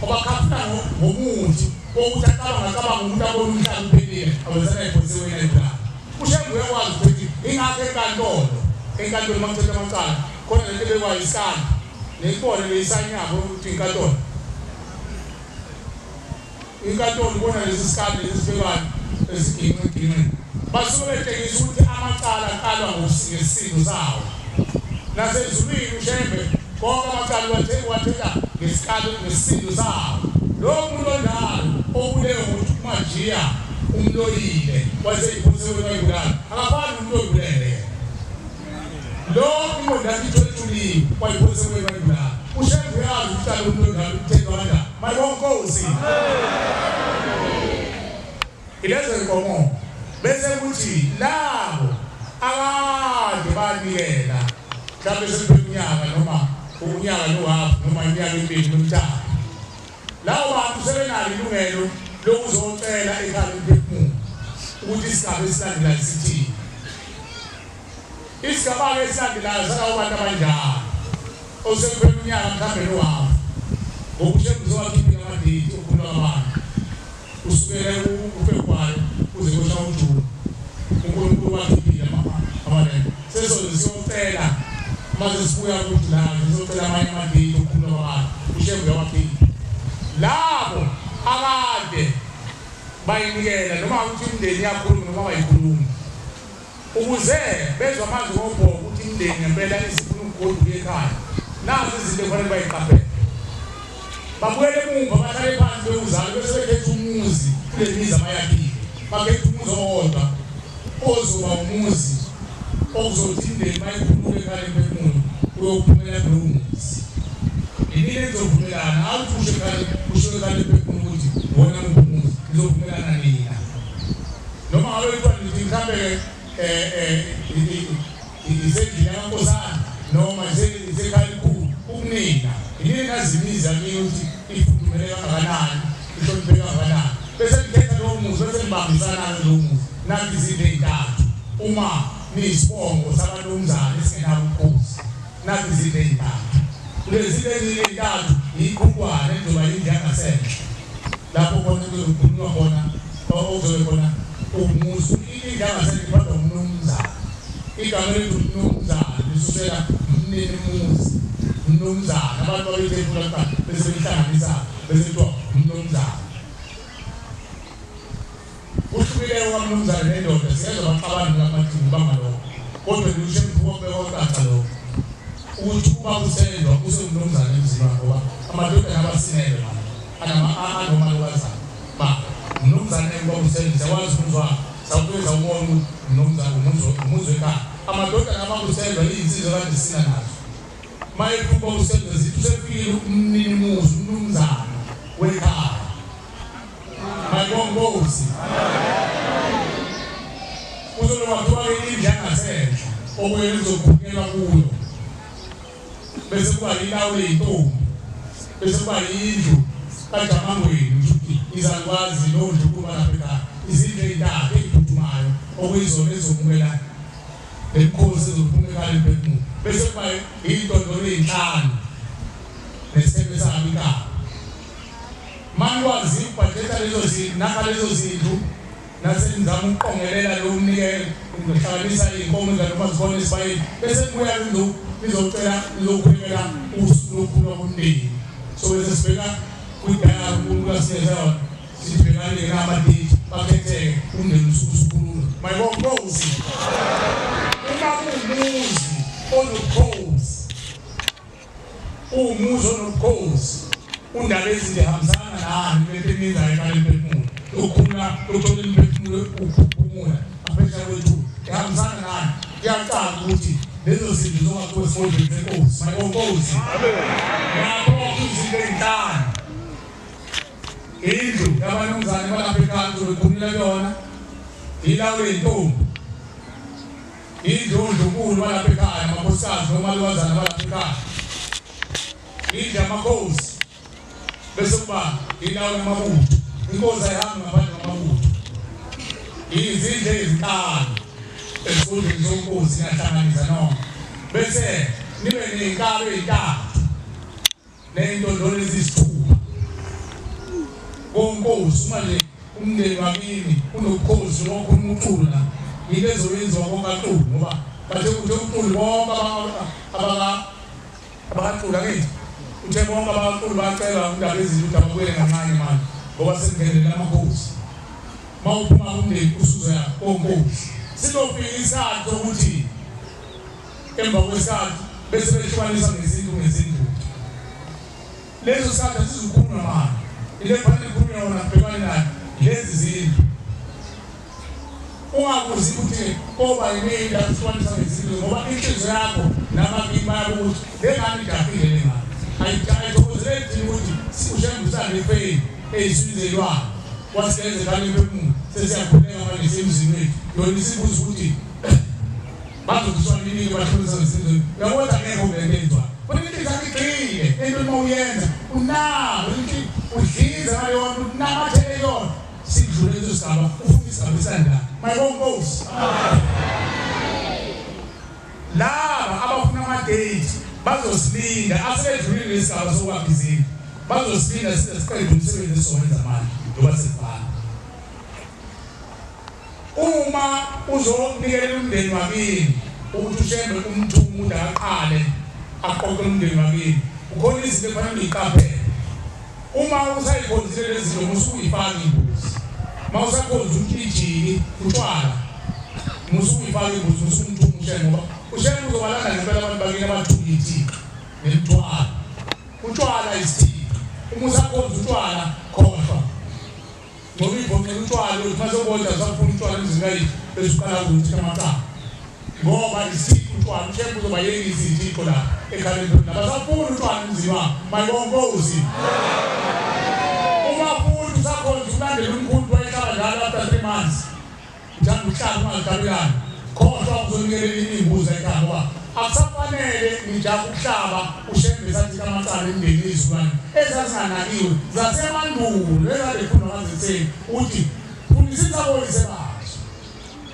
Ubakhafula ngomuthi wokuthi acabanga umuntu abone umhlaba uphelile awezana iphonse wena ibulala. Ushembe uyakwazi ukuthi ingakho enkantolo enkantolo makuthetha amacala khona lento ebekwayo isandla nekubone leyisanyabo ukuthi inkantolo inkantolo ubona lesi sikali lesi sibekwayo esiginqe basuke betshengisa ukuthi amacala aqalwa ngesindo sawo. Nasezulwini ushembe konke amacala wathetha ngesikali nesindo sawo. Lo muntu onjalo obulewe ukuthi umajiya umloyile waseyiphuse wena wayibulala akafani umuntu oyibulele. Lo inqondo yakhe ithwethuliwe wayiphuse wena wayibulala. Ushembe uyazi ukuthi umuntu onjalo uthethwa kanjani. Mayibonkosi. Ilezo inkomo bese kuthi labo akade banikela mhlawumbe sekuphela unyaka noma unyaka nohafu noma iminyaka emibili nomthathu. Labo bantu sebenalo ilungelo lokuzocela ekhaya lomphefumulo ukuthi isigaba esilandelayo sithini. Isigaba-ke esilandelayo salabo bantu abanjalo osekuphela unyaka mhlawumbe nohafu ngokushembe uzowakhiphile amadate okukhuluma abantu usukele kuFebruwari kuze kushaya uJuni. uNkulunkulu wakhiphile amalenge. Sesoze siyocela mase sibuya kuJulayi sizocela amanye amadate okukhuluma abantu ushembe uyawakhipha. Labo akade bayinikela noma ukuthi imindeni iyakhuluma noma bayikhuluma ukuze bezwe amazwi ngobhoko ukuthi imindeni ngempela isifuna ukugoduka ekhaya. Nazi izinto ekufanele bayiqaphele. Babuyele emuva bahlale phansi bewuzalo bese bekhetha umuzi kule mizi abayakhile. Bakhetha umuzi owodwa ozoba umuzi okuzothi imindeni mayikhuluma ekhaya emphefumulo uyophumela kulowo muzi. Inini nizovumelana awuthi usho ekhaya usho ekhaya emphefumulo ukuthi wona umuzi nizovumelana nina. Noma ngabe kuthiwa nithi mhlambe isendlini yamankosana noma isekhaya elikhulu ukunina. Inini nazimizi yakini ukuthi ifudumele kangakanani ihlonipheke kangakanani. Bese nikhetha lowo muzi bese nibambisana lowo muzi nakho izinto ey'ntathu uma niyisibongo sabantu umzali esingenabo ubukhosi nakho izinto ey'ntathu. Kulezi ezintathu ikhukwane njengoba indlu yangasenhla lapho khona kuzokhulunywa khona okuzobe khona umuzi. Indlu yangasenhla iphathwa umnumzane. Igama elithi umnumzane lisusela umnini muzi, umnumzane. Abantu babethefula kuqala bese behlanganisa bese kuthiwa umnumzane. Uhlukile kwamnumzane nendoda siyezwa baxabana ngamathini bangalokho, kodwa ngisho kubeka kwacaca lokho ukuthi uma kusendwa usengumnumzane emzini wakho, ngoba amadodana abasinele manje anomalokazana ba umnumzane ngoba usendwa siyakwazi ukuzwa sawukwenza ubona ukuthi umnumzane umuzi wekhaya. Amadodana abakusendwa izinsizwa kade sina nazo mayephuma usendwa zithi usefikile umninimuzi umnumzane wekhaya. Mayibongozi uzobe kwathiwa indlu yangasenhla okuye lizokhulelwa kuyo, bese kuba ilawu leyintombi, bese kuba indlu kaJamangweni ukuthi izalukwazi nondlu kuba lapha ekhaya. Izindlu ey'ntathu ey'phuthumayo okuyizona ezomukela lemikhosi ezophuma ekhaya lemphefumulo, bese kuba iy'ntondolo ey'nhlanu nesithembe sabo inkaba. Manikwazi ukubhajetha lezo zinto, nakha lezo zindlu nasenizama ukuqongelela lo mnikelo, nihlanganisa iy'nkomo noma zikhona esibayeni, bese kubuya nizocela nizokhulekela usuku lokukhuluma komndeni. So bese sibheka kwidayari uNkulunkulu asinikeze yona, sibhekane namadate bakhetheke umndeni usuke usukhuluma. Mayibongozi uma kuwumuzi onobukhosi, uwumuzi onobukhosi, undaba ezihambisana nani lento enizayo ekhaya lemphefumulo ukukhula ukuthola imphefumulo ukuphumula aphesha kwethu ihambisana nani. Kuyacaca ukuthi lezo zinto zongakhiwa esigodlweni senkosi. Mayibongozi lapho izinto ey'nhlanu, indlu yabanumzane balapha ekhaya kuzobe kuyona, ilawu ley'ntombi, indlu yondlunkulu balapha ekhaya amakhosikazi nomalukazana balapha ekhaya, indlu yamakhosi, bese kuba ilawu lamabutho. Inkosi ayihambi ngaphandle kwamabutho. Izindlu ezinhlanu esigodlweni sonkosi niyahlanganisa nonke, bese nibe ney'nkalo ey'ntathu ney'ntondolo eziyisithupha konkosi. Uma nje umndeni wakini unobukhosi wokhuluma uculo la, yinto ezoyenziwa kokaculo, ngoba bathe uthe uculo bonke abakacula angithi uthe bonke abakacula bacelwa indaba ezinto ukuthi ababuyele kancane manje ngoba sekungenelela amakhosi. Uma uphuma kumndeni usuzoya konkosi. Sizofika isikhathi sokuthi emva kwesikhathi bese behlukanisa ngezindlu ngezindlu. Lezo sikhathi asizukhulunywa manje, ile kufanele ikhulunywe yona kubhekwane nayo lezi zindlu. Ungabuzi ukuthi koba yini akuhlukanisa ngezindlu, ngoba inhliziyo yakho nabakini bayabo ukuthi le ngane ijahile le ngane ayithokozele thina ukuthi ushembusane efeni eyiswinzelwane wasenze ekhaya lemphefumulo sesiyakhuleka manje semzini wethu. Yona isibuza ukuthi bazokuthiwa nini bahlukanisa ngezindlu. Uyabona angekho lento enziwayo, kodwa inhliziyo yakho igxile entweni uma uyenza unabo ukuthi udliza ngaleyo nto unamathele yona. Sidlule leso sigaba ufuna isigaba esilandelayo. Mayibongozi laba abafuna amadate bazosilinda, asebedlulile lesigaba sokwakha izindlu, bazosilinda size siqede umsebenzi esizowenza manje njengoba sibhala. Uma uzonikelela umndeni wakini ukuthi ushembe umthume umuntu aqale aqoqe umndeni wakini, ukhona izinto ekufanele uyiqaphele. Uma usayikhonzile lezi zinto musuke uyifaka imbuzi. Uma usakhonza umtshijiki utshwala musuke uyifaka imbuzi, musuke umthume ushembe, ngoba ushembe uzobalanda ngempela abantu bakini abathuka ithixo nemithwalo. Utshwala isithixo, uma usakhonza utshwala khohlwa, ngoba ibhonqela utshwala uthi mase ubodla usafuna utshwala emzini kayise bese uqala ukuthatha amacala, ngoba isithixo utshwala. Ushembe uzobayekisa iy'thixo la ekhaya lemphefumulo, abasafuni utshwala emzini wakho. Mayibongozi uma futhi usakhonza ukulandela umkhulu wayehlala njalo after 3 months uthanda ukuhlala ungazihlabelani, khohlwa uzonikelela iy'mbuzi ekhaya, ngoba akusafanele ngijaha ukuhlaba ushembe sathi amacala emndeni izizukulwane ezazinganakiwe zasemandulo ezazifundwa ngazitheni ukuthi fundisisa boyise bazo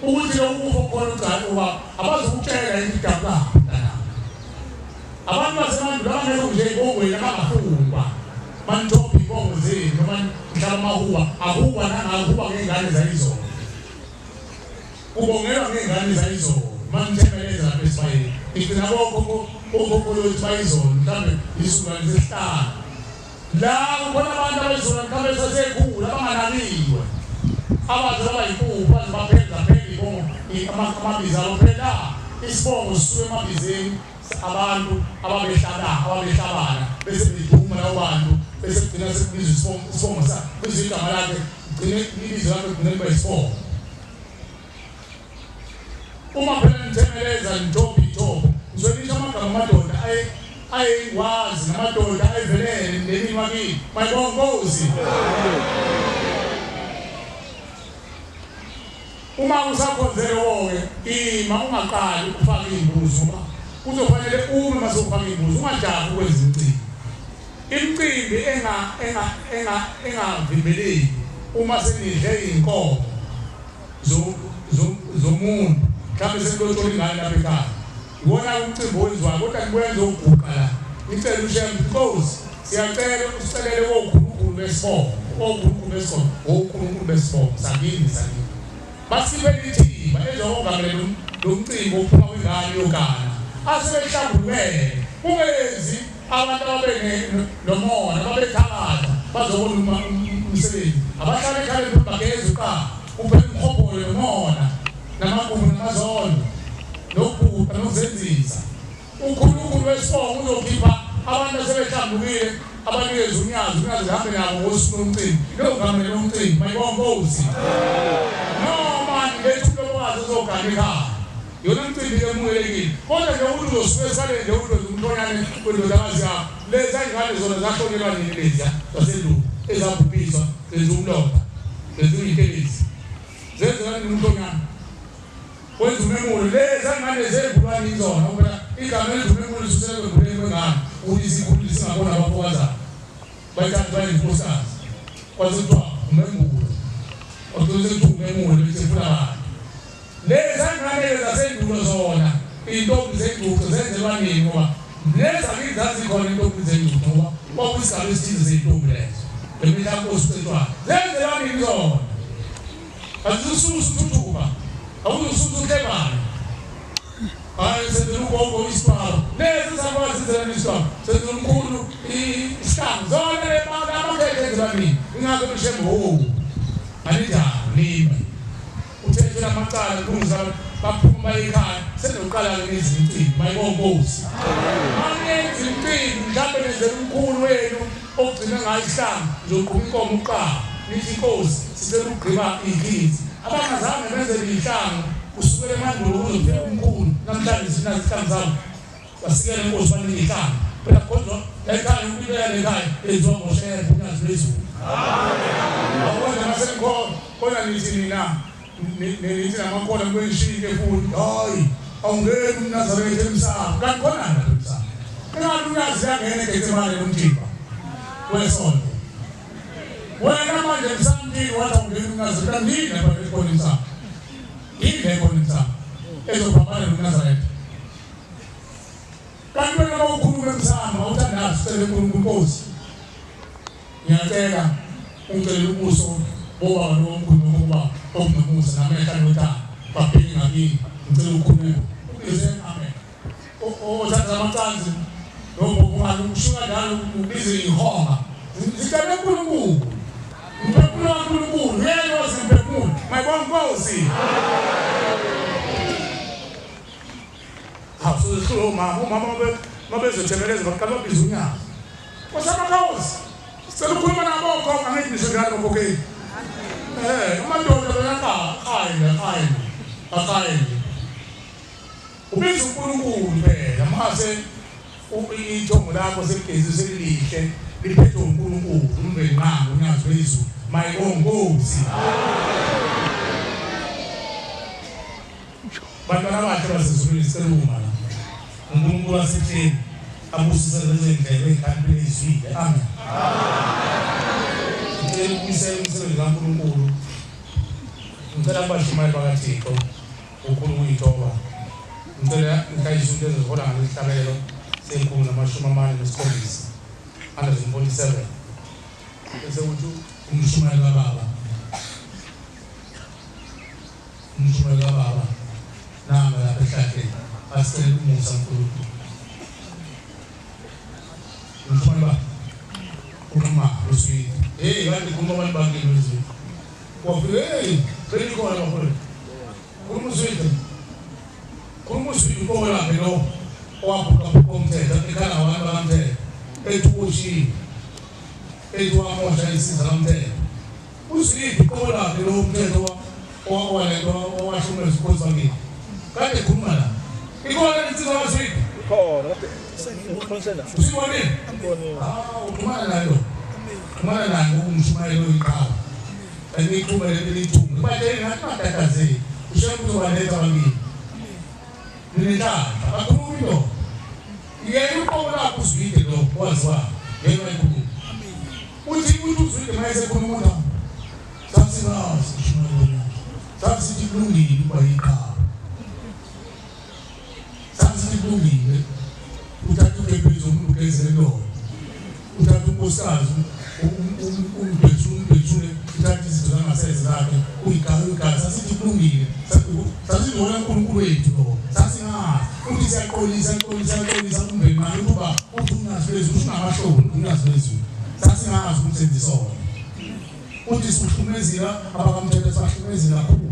ukuthi lokhu kufa khona ugcala uba abazokutshela into idabukaphi mntanami. Abantu basemandulo abangekho nje ey'bongweni abangafundwa banithopha iy'bongo zenu noma mhlawumbe amahuba ahuba nangahuba ngey'ngane zayizolo kubongelwa ngey'ngane zayizolo manithembeleza lapha esibayeni igcina okhokho lothi bayizolo mhlawumbe isizukulwane sesihlanu la kukhona abantu abayizolo mhlawumbe sesekhula abanganakiwe abaze babayimpuphu baze baphenza phela ibongo amabizo abo phela isibongo sisuke emabizeni abantu ababehlabana bese beduma labo bantu bese kugcina sekubizwa isibongo sakhe kubizwa igama lakhe gcine ibizo lakhe gcine liba isibongo. Uma phela nithemeleza nithopha ithopho ngizonisho amagama amadoda ayengwazi namadoda ayevelele emndenini wakini mayibongozi. Uma usakhonzele woke ima ungaqali ukufaka iy'mbuzi ngoba kuzofanele ume mase ufaka iy'mbuzi ungajahi ukwenza imicimbi. Imicimbi engavimbeleki uma senidle iy'nkomo zomuntu mhlawumbe sekulothola ingane lapha ekhaya iwona umcimbi owenziwayo kodwa nikwenza ukuguqa la nicele uShembe Nkosi siyacela usicelele konkulunkulu besibongo onkulunkulu besibongo onkulunkulu besibongo sakini sakini basiphe ithimba ezokongamela lo mcimbi ophuma kwingane yogana asebehlambulukele kungenzi abantu ababe nomona babethakatha bazobona umsebenzi abahlale ekhaya bageze uqala kuphela umhobholo nomona namagugu namazondo nokubhuqa nokuzenzisa. uNkulunkulu wesibongo uzokhipha abantu asebehlambukile abanikeza unyazi unyazi lihambe nabo ngosuku lomcimbi lokungamela umcimbi mayibongozi noma niletha umlobokazi ozogana ekhaya yona umcimbi emukelekile kodwa nje ukuthi uzosuke esale nje uloze umntonyane kwendodakazi yakho lezi ingane zona zahlonyelwa nini leziya zasendulo ezabhubhiswa zenza umlotha zenza iy'ntelezi zenzelwa nini umntonyane wenza umemulo lezi ngane zembulwa nini zona ngoba igama elithi umemulo lisusele kwembuleni kwengane ukuthi isikhulu singabona abafokazana bayithatha bayinkosikazi kwaze kuthiwa umemulo kwagcina sekuthiwa umemulo bethefula abantu. Lezi ngane zasendulo zona iy'ntombi zengcuco zenzelwa nini ngoba lezi zazikhona iy'ntombi zengcuco ngoba kwakuyisigaba esithize zey'ntombi lezo lemihlankosi ucetshwayo zenzelwa nini zona azizususa uthuthuba awuzususa uhlebane hayi senzela ugogo isibalo lezi zakwazi senzela isibalo senzela umkhulu isihlangu zona amakhethe enzelwa nini ingakho uShembe ho anijani nime uthethela amacala kulungisa baphuma ekhaya senokuqala-ke nenza imicimbi mayibongozi manenza imicimbi mhlawumbe nenzela umkhulu wenu okugcina ngayo isihlangu nizogquma inkomo kuqala nithi inkosi sicela ukugqiba iy'nkinzi abangazange benzele iy'hlangu kusukela emandulo kuzofika umkhulu namhlanje sinazo izihlangu zabo basikele inkosi banike iy'hlangu phela kodwa ekhaya impilo yalekhaya yenziwa ngoShembe unyazi lwezulu awukwenza masengikhona khona nithi nina nithi namakhola kuyishike futhi hayi awungeni umNazaretha emsamo kanti khona lapha emsamo engabe unyazi yangena eGetsemane nomthimba wesonto wena manje emsamtini wathi awungeni umNazaretha kanti yini lapha ekhona emsamo yini le khona emsamo ezophambana nomNazaretha kanti wena uma ukhuluma emsamo awuthandazi ucele uNkulunkulu Nkosi ngiyacela ungicelela ubuso bobaba nomkhulu nobaba okunomusa namehla nothando babheke ngakini ngicela ukukhuluma ubize amen othatha amacansi nobhobhungane ushuka njalo ubize ihonga zicele uNkulunkulu umphefumulo kaNkulunkulu yena wazimphefumulo mayibongozi hawu sozihlula omama omama mabezothemeleza baqala babiza unyazi Nkosi amakhosi sicela ukukhuluma nabo okhokho angithi ngisho njalo bakhokheli amadoda akayile ubiza uNkulunkulu phela mase ithongo lakho seligezi selilihle liphethwe uNkulunkulu umvenqango unyazi lwezulu mayibongozi. Bantwana abahle basezulwini sicela ukuma la uNkulunkulu wasehleni abusise lezi ndlebe ey'khaliphile ey'zwile amen. Ngicela ukubuyisela umsebenzi kaNkulunkulu ngicela kubashumayeli bakaThixo ukhulu ukuyithoba ngicela ngikhanyise into ezihola ngalesihlabelo 147 147 bese uthi umshumayeli kababa umshumayeli kababa nanga lapha ehlahleni asicela umusa uNkulunkulu umshumayeli baba khuluma uswidi hey kanti khuluma abantu bakini wezwe wafika hey selikhona bafowethu khuluma uswidi khuluma uswidi uqobo lo owaphuka umthetho ekhala abantu bakamthetho ethukushile ethi wamosha isiza kamthetho uswidi uqobo lakhe lo umthetho owalento owashumela isikhosi bakini kade khuluma la ikhona insizwa kaswidi Ikhona kade ngikhonsela. Usibonile? Ah, uxhumana nayo. Uxhumana naye ngokumshumayela oyiqhawe. Eniyithumele elithunga. Batshele ngathi matatazeli. Ushiya ukuthi waletha bakini. Ninenhlanhla, akhulumi lo. Yena uqobo lakhe uzwide lo waziwa. Yena wayikhuluma. Uthi uthi uzwide maye sekhuluma umuntu. Sasikazi ushumayela. Sasithi kulungile ukuba yiqhawe. Sasithi kulungile. Uthatha ugebhezi umuntu ugezele lona. Uthatha unkosikazi umbhethule uthatha izinto zangasese zakhe uyigazi sasithi kulungile. Sasingona uNkulunkulu wethu lo. Sasingazi uthi siyaqolisa qolisa qolisa umndeni manje ukuba uthi ungazi lezulu usungamahloni ungazi lezulu. Sasingazi ukuthi senze sona. Uthi sihlukumezile abakamthetho sahlukumezile kakhulu.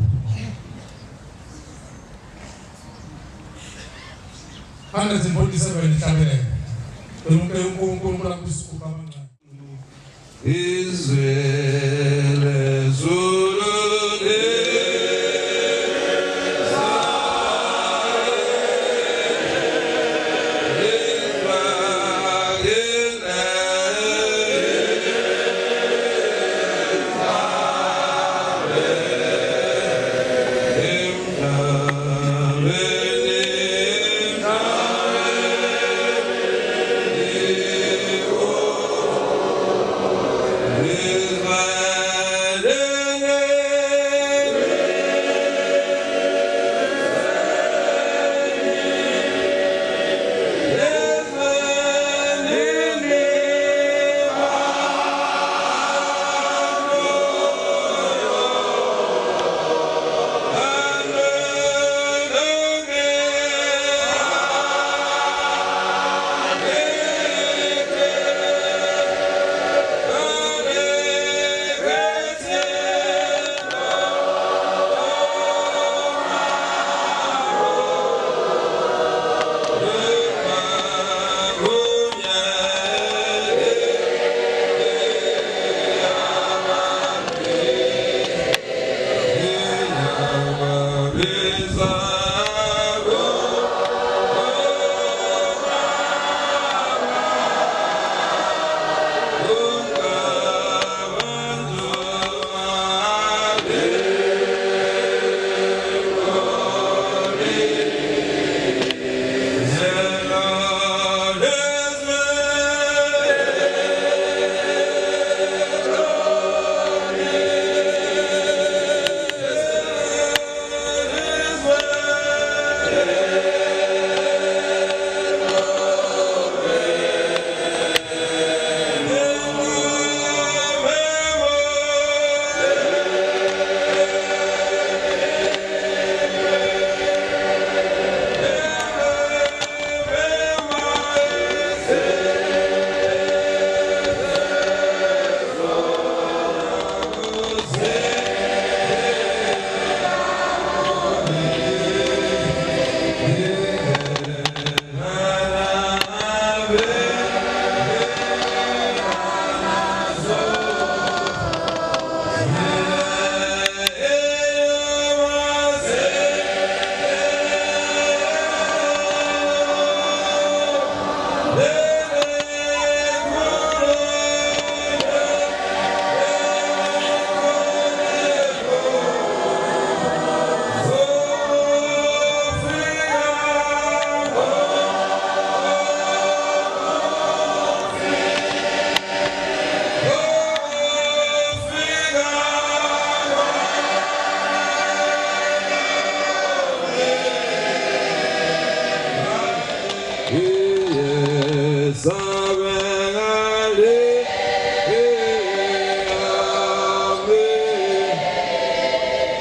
147 ihlabelele. uNkulunkulu akusuka abangcwele. Izwe lezulu Israel.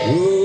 We